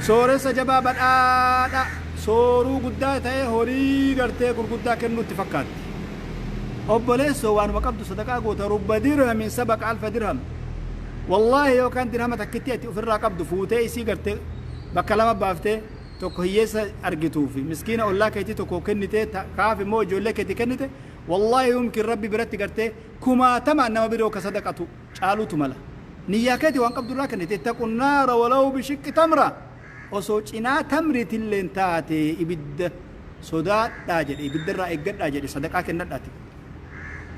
Sooressa jabaa badhaadha sooruu guddaa ta'ee horii gartee gurguddaa kennuu itti fakkaatti. Obboleessoo, waanuma qabdu sadaqaa goota. رب درهم سبق ألف درهم. Wallaahi yookaan dirhama takkitti ati ofirraa qabdu fuutee isii gartee bakka lama baaftee, tokko hiyyeessa argituu fi miskiina ollaa keetii tokko kennitee, kaaf immoo ijoollee keetii kennite, wallaahi yumkin Rabbi biratti gartee kumaatamaan nama biroo ka sadaqatu caaluutu mala. Niyyaa keetii waan qabdu irraa kennite. اتقوا النار ولو بشق تمرة. Osoo cinaa tamriitilleen taate ibidda sodaadhaa jedhe, ibidda irraa eeggadhaa jedhe, sadaqaa kennadhaati.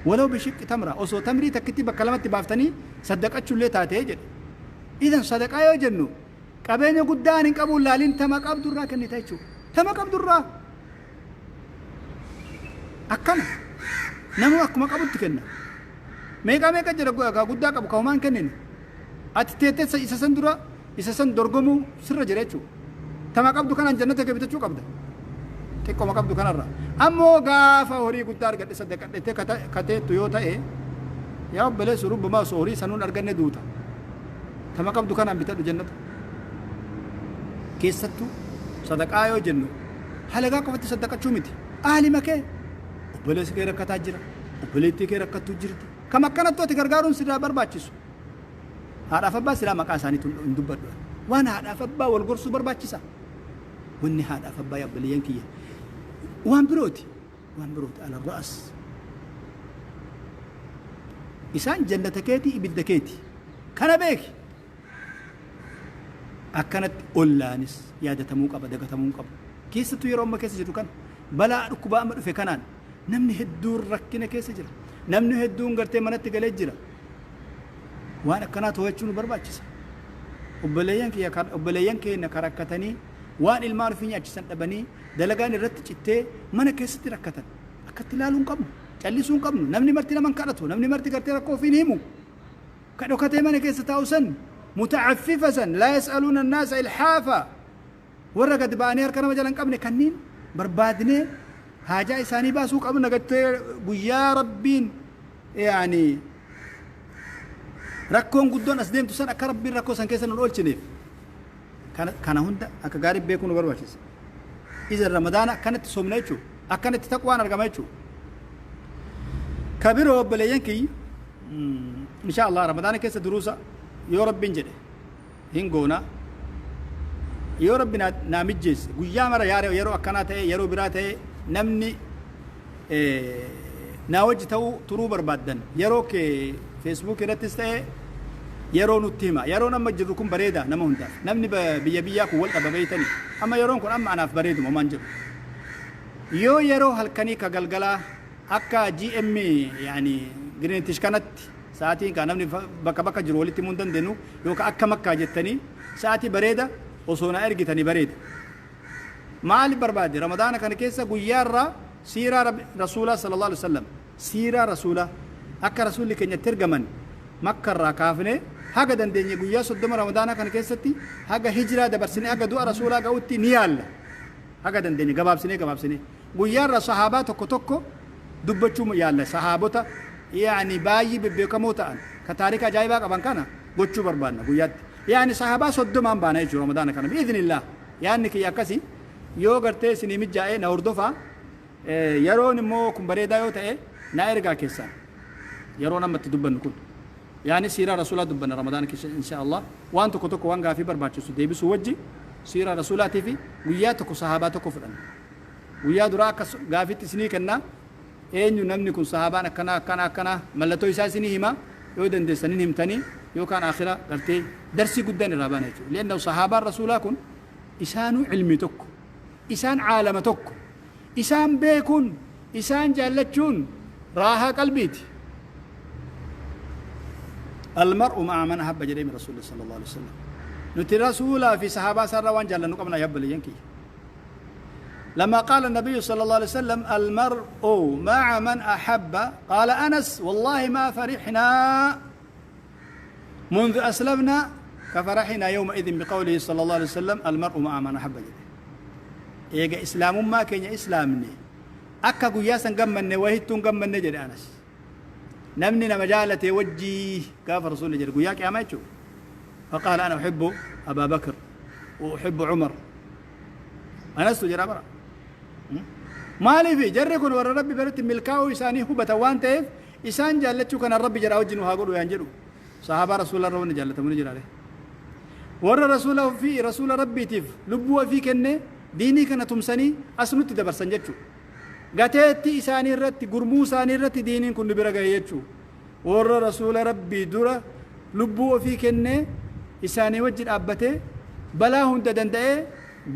ولو بشق تمرة, osoo tamrii takkitti bakka lamatti baaftanii saddaqachuullee taatee jedhe. Idan sadaqaa yoo jennu qabeenya guddaan hin qabu laalin, tama qabdu irraa kennita jechuudha. Tama qabdu irraa akkana nama akkuma qabutti kenna. Meeqa meeqa jira ka guddaa qabu ka homaan kennine. Ati teettee isa san dura isa san dorgomuu sirra jira jechuudha. Tama qabdu kanaan jannata kee bitachuu qabda. Xiqqooma qabdu kanarra. Ammoo gaafa horii guddaa argadhe saddaqadhettee kateettu yoo ta'e, yaa obboleessu, rubbamaa osoo horii sanuun arganne duuta. Tama qabdu kanaan bitadhu jannata. Keessattuu sadaqaa yoo jennu halagaa qofatti saddaqachuu miti. Aalima kee, obboleessi kee rakkataa jira, obboleettii kee rakkattuu jirti. Kam akkanattu ati gargaaruun sirraa barbaachisu. Haadhaaf abbaa silaa maqaa isaaniitu hin dubbadhu. Waan haadhaaf abbaa wal gorsuu barbaachisa. Wanni haadhaaf abbaa, obboleeyyan kiyya. Waan birooti. Waan birooti ala ra'as. Isaan jannata keetii ibidda keeti. Kana beeki. Akkanatti ollaanis yaadatamuu qaba, dagatamuu hin qabu. Keessattuu yeroo amma keessa jirru kana balaa dhukkubaa amma dhufe kanaan namni hedduun rakkina keessa jira. Namni hedduun gartee manatti galee jira. Waan akkanaa to'achuu nu barbaachisa. Obboleeyyan kiyya obboleeyyan keenya ka rakkatanii waan ilmaan ofii nyaachisan dhabanii dalagaan irratti cittee mana keessatti rakkatan akkatti ilaaluu hin qabnu. Callisuu hin qabnu. Namni marti nama hin kadhatu. Namni marti gartee rakkoo ofii hin himu. Ka dhokatee mana keessa taa'u san muta'affifa san laa yas'aluuna annaasa ilhaafa warra gad ba'anii harka nama jala hin qabne kanniin barbaadnee haajaa isaanii baasuu qabna gartee guyyaa Rabbiin yaani rakkoon guddoon as deemtu san akka Rabbiin rakkoo san keessa nun oolchineef kana hunda akka gaarii beekuu nu barbaachisa. Iza Ramadaana akkanatti soomna jechuudha. Akkanatti taqwaan argama jechuudha. Ka biroo obboleeyyan kiyya insha Allah Ramadaana keessa duruusa yoo Rabbiin jedhe hin goona. Yoo Rabbi naa mijjeesse guyyaa mara yeroo akkanaa ta'e yeroo biraa ta'e namni naa wajji ta'uu turuu barbaaddan yeroo kee Facebook irrattis ta'e yeroo nutti hima. Yeroon amma jirru kun bareeda nama hundaaf. Namni biyya biyyaa kun wal dhaba beeytanii. Amma yeroon kun amma anaaf bareeduma homaan jedhu. Yoo yeroo halkanii ka galgalaa akka GM yaani Greenwich kanatti sa'aatiin kaa namni bakka bakka jiru walitti himuu hin dandeenyu yookaan akka Makkaa jettanii sa'aatii bareeda osoo na ergitanii bareeda. Maali barbaade Ramadaana kana keessa guyyaa irraa siiraa Rasuulaa sallallahu alaihi wasallam siiraa Rasuulaa akka Rasuulli keenya itti ergaman Makka irraa kaafnee haga dandeenye guyyaa 30 Ramadaanaa kana keessatti haga hijiraa dabarsinee haga du'a Rasuulaa ga'utti ni yaalla. Haga dandeenye gabaabsinee gabaabsinee guyyaa irraa sahaabaa tokko tokko dubbachuu yaalla. Sahaabota yaani baay'ee bebbeekamoo ta'an ka taarika ajaa'ibaa qaban kana gochuu barbaanna guyyaatti. Yaani sahaabaa 30n baana jechuudha Ramadaana kana bi'iznillah. Yaanni kiyya akkasi yoo gartee isinii mijaa'e na hordofaa. Yeroon immoo kun bareedaa yoo ta'e na ergaa keessaan. Yeroon amma itti dubbannu kun. Yaani siiraa Rasuulaa dubbanna Ramadaana keessa insha Allah. Waan tokko tokko waan gaafii barbaachisu deebisuu wajji siiraa Rasuulaatii fi guyyaa tokko sahaabaa tokko fudhanna. Guyyaa duraa akka gaafiitti isinii kenna. Eenyu namni kun sahaabaan akkanaa akkanaa akkanaa mallattoo isaa isinii hima yoo dandeessan hin himtanii yookaan aakhira gartee darsii guddaan irraa baana jechuudha. Li'annahu sahaabaan Rasuulaa kun isaanuu ilmii tokko. Isaan caalama tokko. Isaan beekuun, isaan jaallachuun raahaa qalbiiti. Almar'u ma'a man ahabba jedheemi Rasuulli sallallahu alaihi wasallam. Nuti Rasuulaa fi sahaabaa isaarraa waan jaallannu qabna yaa obboleeyyan kiyya. لما قال النبي صلى الله عليه وسلم المرء مع من أحب قال أنس والله ما فرحنا منذ أسلمنا كفرحنا يومئذ بقوله صلى الله عليه وسلم المرء مع من أحب jedhe. Eega islaamummaa keenya islaamne akka guyyaa san gammanne wahittuun gammanne jedhe Anas. Namni nama jaalate wajjii gaafa Rasuulli jedhe guyyaa qiyaamaa jechuudha. فقال أنا أحب أبا بكر وأحب عمر أنس jedha bara. Maaliif jarri kun warra Rabbi biratti milkaa'uu isaanii hubatan waan ta'eef isaan jaallachuu kana Rabbi jedhaa wajjin haa godhu yaan jedhu. Sahaabaa Rasuula irra wanni jaallatamu ni jiraale. Warra Rasuula ofii Rasuula Rabbiitiif lubbuu ofii kennee diinii kana tumsanii as nutti dabarsan jechuudha. Gateettii isaanii irratti gurmuu isaanii irratti diiniin kun nu bira gahe jechuudha. Warra Rasuula Rabbii dura lubbuu ofii kennee isaanii wajji dhaabbatee balaa hunda danda'ee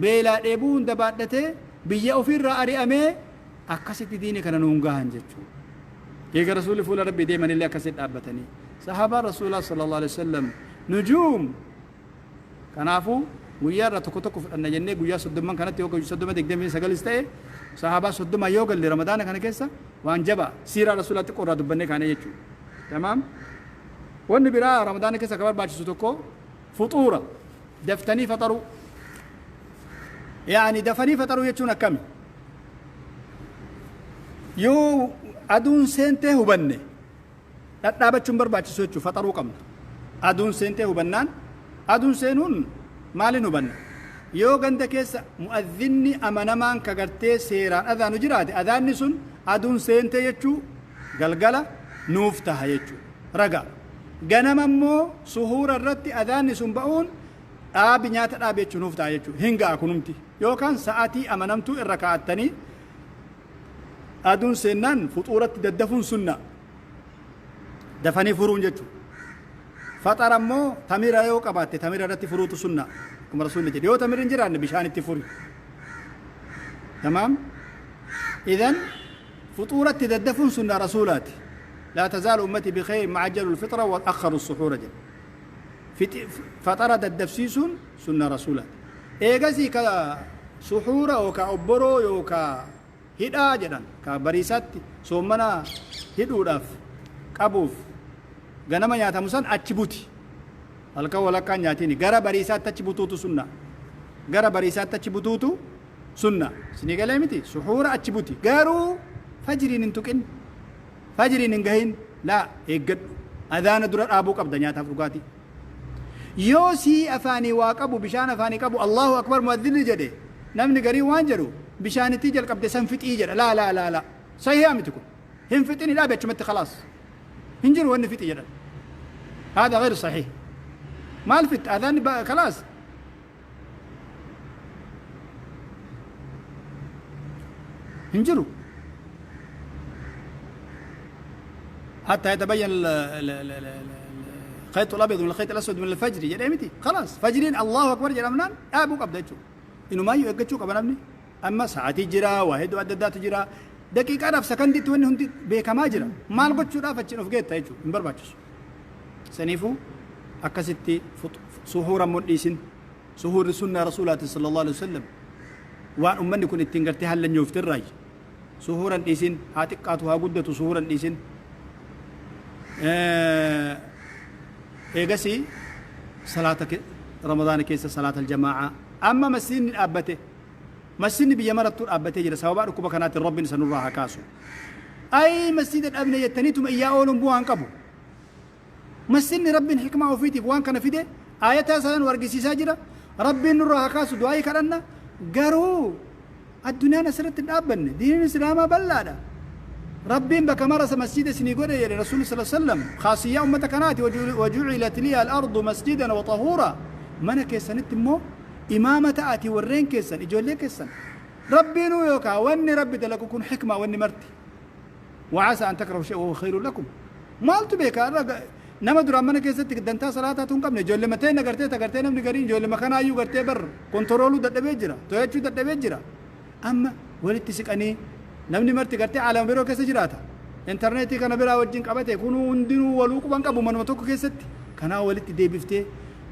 beelaa dheebuu hunda baadhatee biyya ofiirraa ari'amee akkasitti diinii kana nuun gahan jechuudha. Eega Rasuulli fuula Rabbii deemanillee akkasitti dhaabbatanii. Sahaabaan Rasuulaa sallallahu alaihi wasallam nujuum. Kanaafuu guyyaa irraa tokko tokko fudhanna jennee guyyaa soddomman kanatti yoo 30 29 ta'e sahaabaa 30 yoo galle Ramadaana kana keessa waan jabaa siiraa Rasuulaa xiqqoo irraa dubbannee kaanee jechuudha. Tamaam. Wanni biraa Ramadaana keessa akka barbaachisu tokko fuxuura daftanii faxaruu. Yaani dafanii faxaruu jechuun akkami? Yoo aduun seentee hubanne dhadhaabachuun barbaachisu jechuun faxaruu qabna. Aduun seentee hubannaan aduun seenuun maaliin hubanna? Yoo ganda keessa mu'adhinni amanamaan ka gartee seeraan adhaanu jiraate adhaanni sun aduun seentee jechuu galgala nuuf taha jechuu raga. Ganama immoo suhuura irratti adhaanni sun ba'uun dhaabi nyaata dhaabi jechuu nuuf taha jechuu hin ga'a kunumti. Yookaan sa'atii amanamtuu irra kaa'attanii Aduun seennaan fuxuuratti daddafuun sunna. Dafanii furuun jechuudha. Faxara immoo tamira yoo qabaatte tamira irratti furuutu sunna. Akkuma Rasuulli jedhe. Yoo tamirri hin jiraanne bishaan itti furi. Tamaam? Idan fuxuuratti daddafuun sunna Rasuulaati. Laa tazaalu ummati bikhayrin ma ajjalu alfixra wa akharu suhuura jedhe. Faxara daddafsiisuun sunna Rasuulaati. Eegasii ka suhuura yookaa obboroo yookaa hidhaa jedhan ka bariisaatti soommana hidhuudhaaf qabuuf ganama nyaatamu san achi buti. Halkan walakkaan nyaatini. Gara bariisaatti achi butuutu sunna. Gara bariisaatti achi butuutu sunna. Isinii galee miti? Suhuura achi buti. Garuu fajriin hin tuqin. Fajriin hin gahin. Laa eeggadhu. Adhaana dura dhaabuu qabda nyaataaf dhugaatii. Yoo sii afaanii waa qabu bishaan afaanii qabu Allaahu Akbar mu'adhdhinni jedhe namni gariin waan jedhu bishaanittii jalqabde san fixii jedha laa laa laa laa sahiihaa miti kun hin fixini dhaabi achumatti khalaas hin jiru wanni fixi jedhan haadha ghayr sahiih maal fixxa adhaanni khalaas hin jiru حتى يتبين الخيط الابيض من الخيط الاسود من الفجر jedhee miti خلاص fajriin Allahu akbar jedhamnaan dhaabuu qabda jechuudha inumaayyuu eeggachuu qaba namni amma sa'aatii jira waa hedduu adda addaatu jira daqiiqaadhaaf sakandiitti wanni hundi beekamaa jira maal gochuudhaaf achiin of geetta jechuudha hin barbaachisu saniifuu akkasitti suhuura immoo dhiisin Suhuurri sunnaa Rasuulaati sallallaahu aleyhi wasallam. Waan ummanni kun ittiin gartee hallanyoofte irraayyi. Suhuura hin dhiisin, haa xiqqaatu haa guddatu suhuura hin dhiisin. Eegasii salaata Ramadaana keessa salaata aljamaa'aa. Amma masjiidni dhaabbate. Masjiidni biyya marattuu dhaabbatee jira sababaa dhukkuba kanaatiin Rabbiin isa nurraa haa kaasu. Ayii masjiida dhabne jettaniituma iyyaa ooluun bu'aa hin qabu. Masjidni Rabbiin hikmaa ofiitiif waan kana fide aayataa isaa nu argisiisaa jira. Rabbiin nurraa haa kaasu du'aa'ii kadhanna. Garuu addunyaan asirratti hin dhaabbanne. Diiniin Islaamaa bal'aadha. Rabbiin bakka marasa masjida isinii godhe jedhe Rasuulli sallallahu alaihi wasallam. Khaasiyyaa ummata kanaati waju'ilat liya al-ardu masjidan wa tahuura. Mana keessanitti immoo imaama ta'aatii warreen keessan ijoollee keessan. Rabbiinuu yookaa wanni Rabbi dalagu kun hikmaa wanni marti. Wa'asaa an takrahu shay'an wahuwa khayrun lakum. Maaltu beeka har'a nama duraan mana keessatti dantaa salaataatu hin qabne ijoollema teenna gartee ta gartee namni gariin ijoollema kanaayyuu gartee bar kontorooluu dadhabee jira to'achuu dadhabee jira. Amma walitti siqanii namni marti gartee aalama biroo keessa jiraata. Intarneetii kana biraa wajjin qabate kunuu hundinuu waluu quban qabu manuma tokko keessatti. Kanaa walitti deebiftee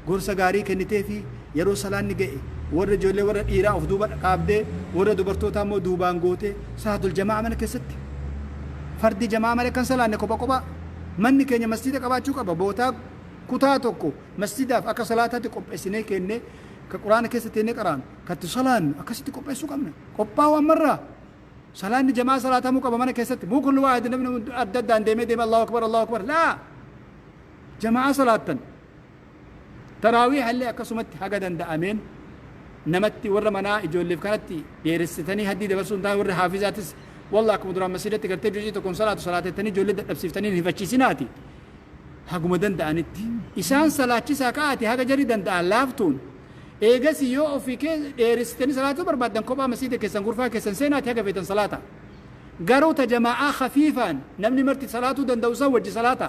gorsa gaarii kenniteefii yeroo salaanni ga'e warra ijoollee warra dhiiraa of duuba dhaabdee warra dubartootaa immoo duubaan gootee salaatul jamaa'a mana keessatti fardii jamaa'a malee kan salaanne kopha kophaa manni keenya masjiida qabaachuu qaba bootaa kutaa tokko masjiidaaf akka salaataatti qopheessinee kennee ka quraana keessa teennee qaraanu ka itti salaannu akkasitti qopheessuu qabna qophaa'u ammarraa salaanni jamaa'a salaatamuu qaba mana keessatti muu kullu waahid namni adda addaan deemee deemee Allahu akbar Allahu akbar laa jamaa'a salaattan Taraawiiha illee akkasumatti haga danda'ameen namatti warra manaa ijoolleef kanatti dheeressitanii haddii dabarsuu hin taane warri haafizaatis wallah akkuma duraan masjidatti gartee juz'ii tokkoon salaatu salaatettanii ijoollee dadhabsiiftanii hin hifachiisinaati haguma danda'anitti isaan salaachisaa ka'aati haga jarri danda'an laaftuun eegasi yoo ofii kee dheeressitanii salaatuu barbaaddan kophaa masjida keessan gurfaa keessan seenaati haga feetan salaata garuu ta jamaa'aa khafiifaan namni marti salaatuu danda'u san wajji salaata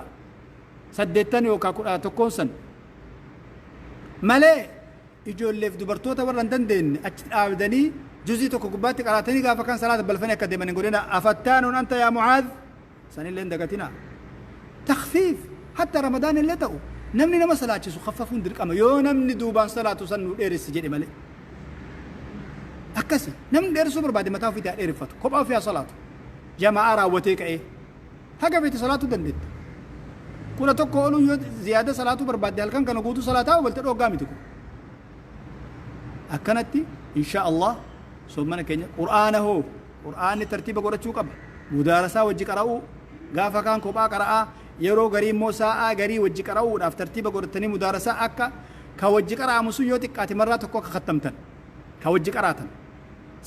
saddeettan yookaa 11n san malee ijoolleef dubartoota warra hin dandeenne achi dhaabdanii juzii tokko gubbaatti qaraatanii gaafa kan salaata balfanii akka deeman hin godhina afattaanuun anta yaa mucaaz sanillee hin dagatina takfiif hatta ramadaan illee ta'u namni nama salaachisu kaffafuun dirqama yoo namni duubaan salaatu san nu dheeressi jedhe malee akkasi namni dheeressuu barbaade mataa ofiitti haa dheereffatu kophaa ofii haa salaatu jama'aa raawwatee ka'ee Haga feete salaatuu dandeetta. 11 oluu yoo ziyaada salaatuu barbaadde halkan kana guutuu salaataa oolte dhooggaa miti kun. Akkanatti insha Allah soommana keenya qur'aana hoo qur'aanni tartiiba godhachuu qaba. Mudaarasaa wajji qara'uu gaafa kaan kophaa qara'aa yeroo garii immoo saa'aa garii wajji qara'uudhaaf tartiiba godhatanii mudaarasaa akka ka wajji qara'amu sun yoo xiqqaate marraa tokko akka kattamtan ka wajji qaraatan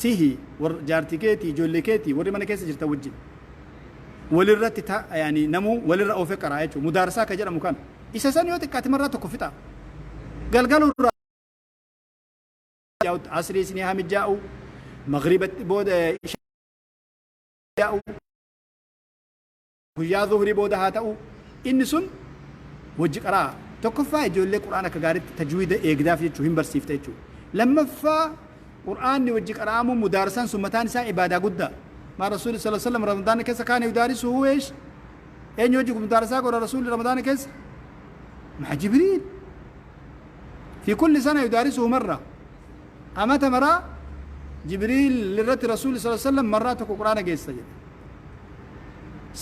sihi warra jaartii keetii ijoollee keetii warri mana keessa jirtan wajjin. Walirratti ta yaani namuu walirra oofee qara'a jechuudha. Mudaarasaa ka jedhamu kana. Isa san yoo xiqqaate marraa tokko fixa. Galgaluu irraa asrii isinii haa mijaa'u. Maghribatti booda Ta'u guyyaa zuhrii booda haa ta'u inni sun wajji qaraa. Tokkoffaa ijoollee Qur'aana akka gaariitti tajwiida eegdaaf jechuu hin barsiifta jechuu. Lammaffaa Qur'aanni wajji qara'amuu mudaarsaan sun mataan isaa ibaadaa guddaa. Maa Rasuulli sallallahu alaihi wasallam Ramadaana keessa kaana yudaarisuhu eesh? Eenyu wajji mudaarsaa godha Rasuulli Ramadaana keessa? Maa Jibriil. Fi kulli sana yudaarisuhu marra. Amata maraa Jibriil irratti Rasuulli sallallahu alaihi wasallam marraa tokko Qur'aana geessa jedhe.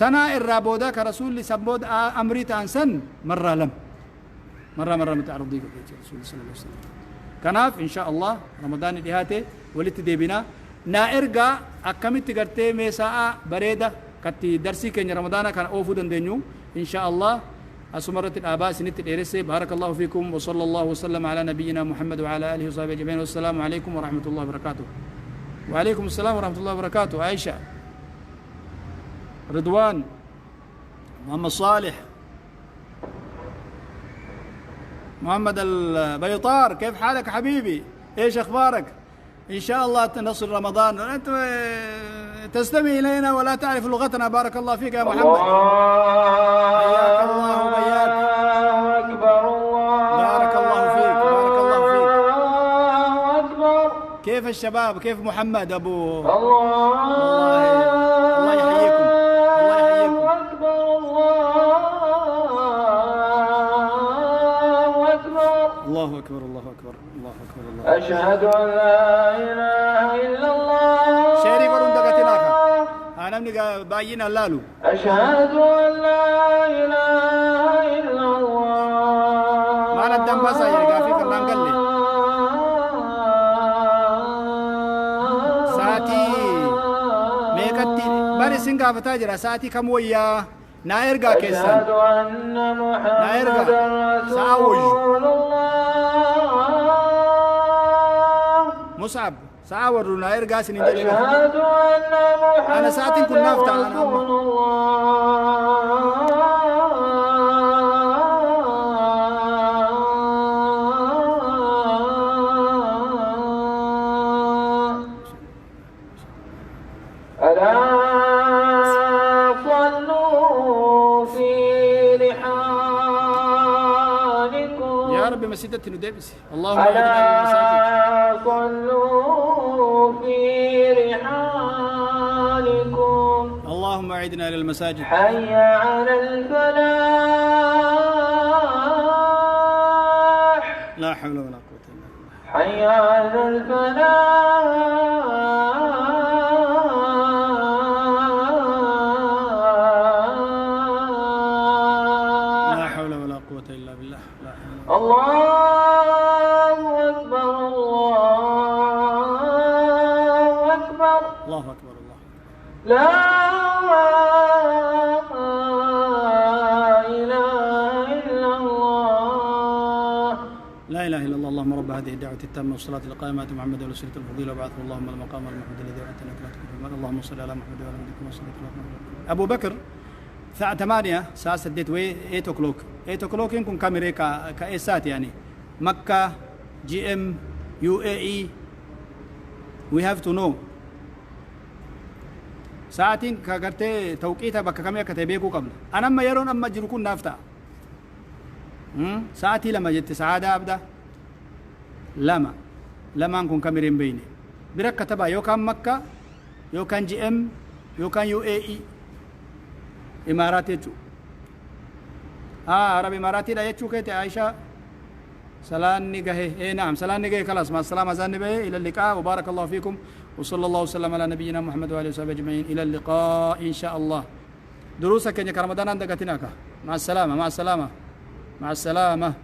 Sanaa irraa boodaa ka Rasuulli san booda amrii ta'an san marraa lama. Marraa marraa miti ardii godhe jechuudha Rasuulli sallallahu alaihi wasallam. Kanaaf insha Allah Ramadaanni dhihaate walitti deebina. Naa ergaa akkamitti gartee mee sa'a bareeda katti darsii keenya Ramadaana kana oofuu dandeenyu insha Allah asuma irratti dhaabaa isinitti dheeresse. Baarakallahu fiikum wa sallallahu wa sallama ala nabiyyina Muhammad wa ala alihi wa sahbihi ajma'in. Wassalaamu alaikum wa rahmatullahi wa barakatuh. Wa alaikum assalam wa rahmatullahi wa barakatuh. Aisha Ridwan Muhammad Salih محمد البيطار، كيف حالك حبيبي؟ ايش اخبارك؟ ان شاء الله نصل رمضان. انت تستمع الينا ولا تعرف لغتنا. بارك الله فيك يا محمد، حياك الله وبياك. الله أكبر. بارك الله فيك، بارك الله فيك. الله أكبر. كيف الشباب؟ كيف محمد ابو الله الله يحييكم، الله يحييكم. أكبر، الله أكبر. الله اكبر، الله اكبر، الله اكبر، الله. أشهد أن لا إله إلا الله. Share godhuun dagatinaa ka namni baay'inaan laalu. أشهد أن لا إله إلا الله. Maal addaan baasaa jedhe gaafii kan naan galle. Sa'aatii meeqatti bar isin gaafataa jira, sa'aatii kam wayyaa naa ergaa keessan. أشهد أن ergaa. محمدا Sa'a wayyu. رسول الله. Mus'ab, sa'a warru naa ergaa isin hin jedhe. أشهد أن أنا ساعتين محمدا كنا أفتح أنا أما. رسول الله. ألا صلوا في رحالكم. Yaa Rabbi, masjidatti nu deebisi. اللهم أعدنا إلى المساجد. ألا صلوا في رحالكم. اللهم أعدنا إلى المساجد. حي على الفلاح. لا حول ولا قوة إلا بالله. حي على الفلاح. لا حول ولا قوة إلا بالله، لا حول ولا الله أكبر، الله أكبر. الله أكبر، الله. لا إله إلا الله. لا إله إلا الله. اللهم رب هذه الدعوة التامة والصلاة القائمة محمد والوسيلة الفضيلة وابعثه اللهم المقام المحمود الذي وعدتنا لا تكون. اللهم صل على محمد وعلى محمد كما صليت على محمد. أبو بكر، الساعة 8 الساعة 8 وي 8 o'clock، 8 o'clock يكون كاميرا كإسات يعني مكة GM UAE. We have to know sa'aatiin ka gartee tawqiita bakka kamii akka ta'e beekuu qabna. An amma yeroon amma jiru kun naaf ta'a. Sa'aatii 2 jette sa'aadaa abda 2 lamaan kun kamiree hin beeyne bira katabaa yookaan Makka yookaan GM yookaan UAE Imaaraat jechuu. Arab Imaaraatiidha jechuu keete Aishaa. Salaanni gahe ee naam, salaanni gahe. خلاص، مع السلامة. Azaanni bahe. إلى اللقاء وبارك الله فيكم وصلى الله وسلم على نبينا محمد وآله وصحبه أجمعين. إلى اللقاء إن شاء الله. دروسك كenya رمضان عندك. مع السلامة، مع السلامة، مع السلامة.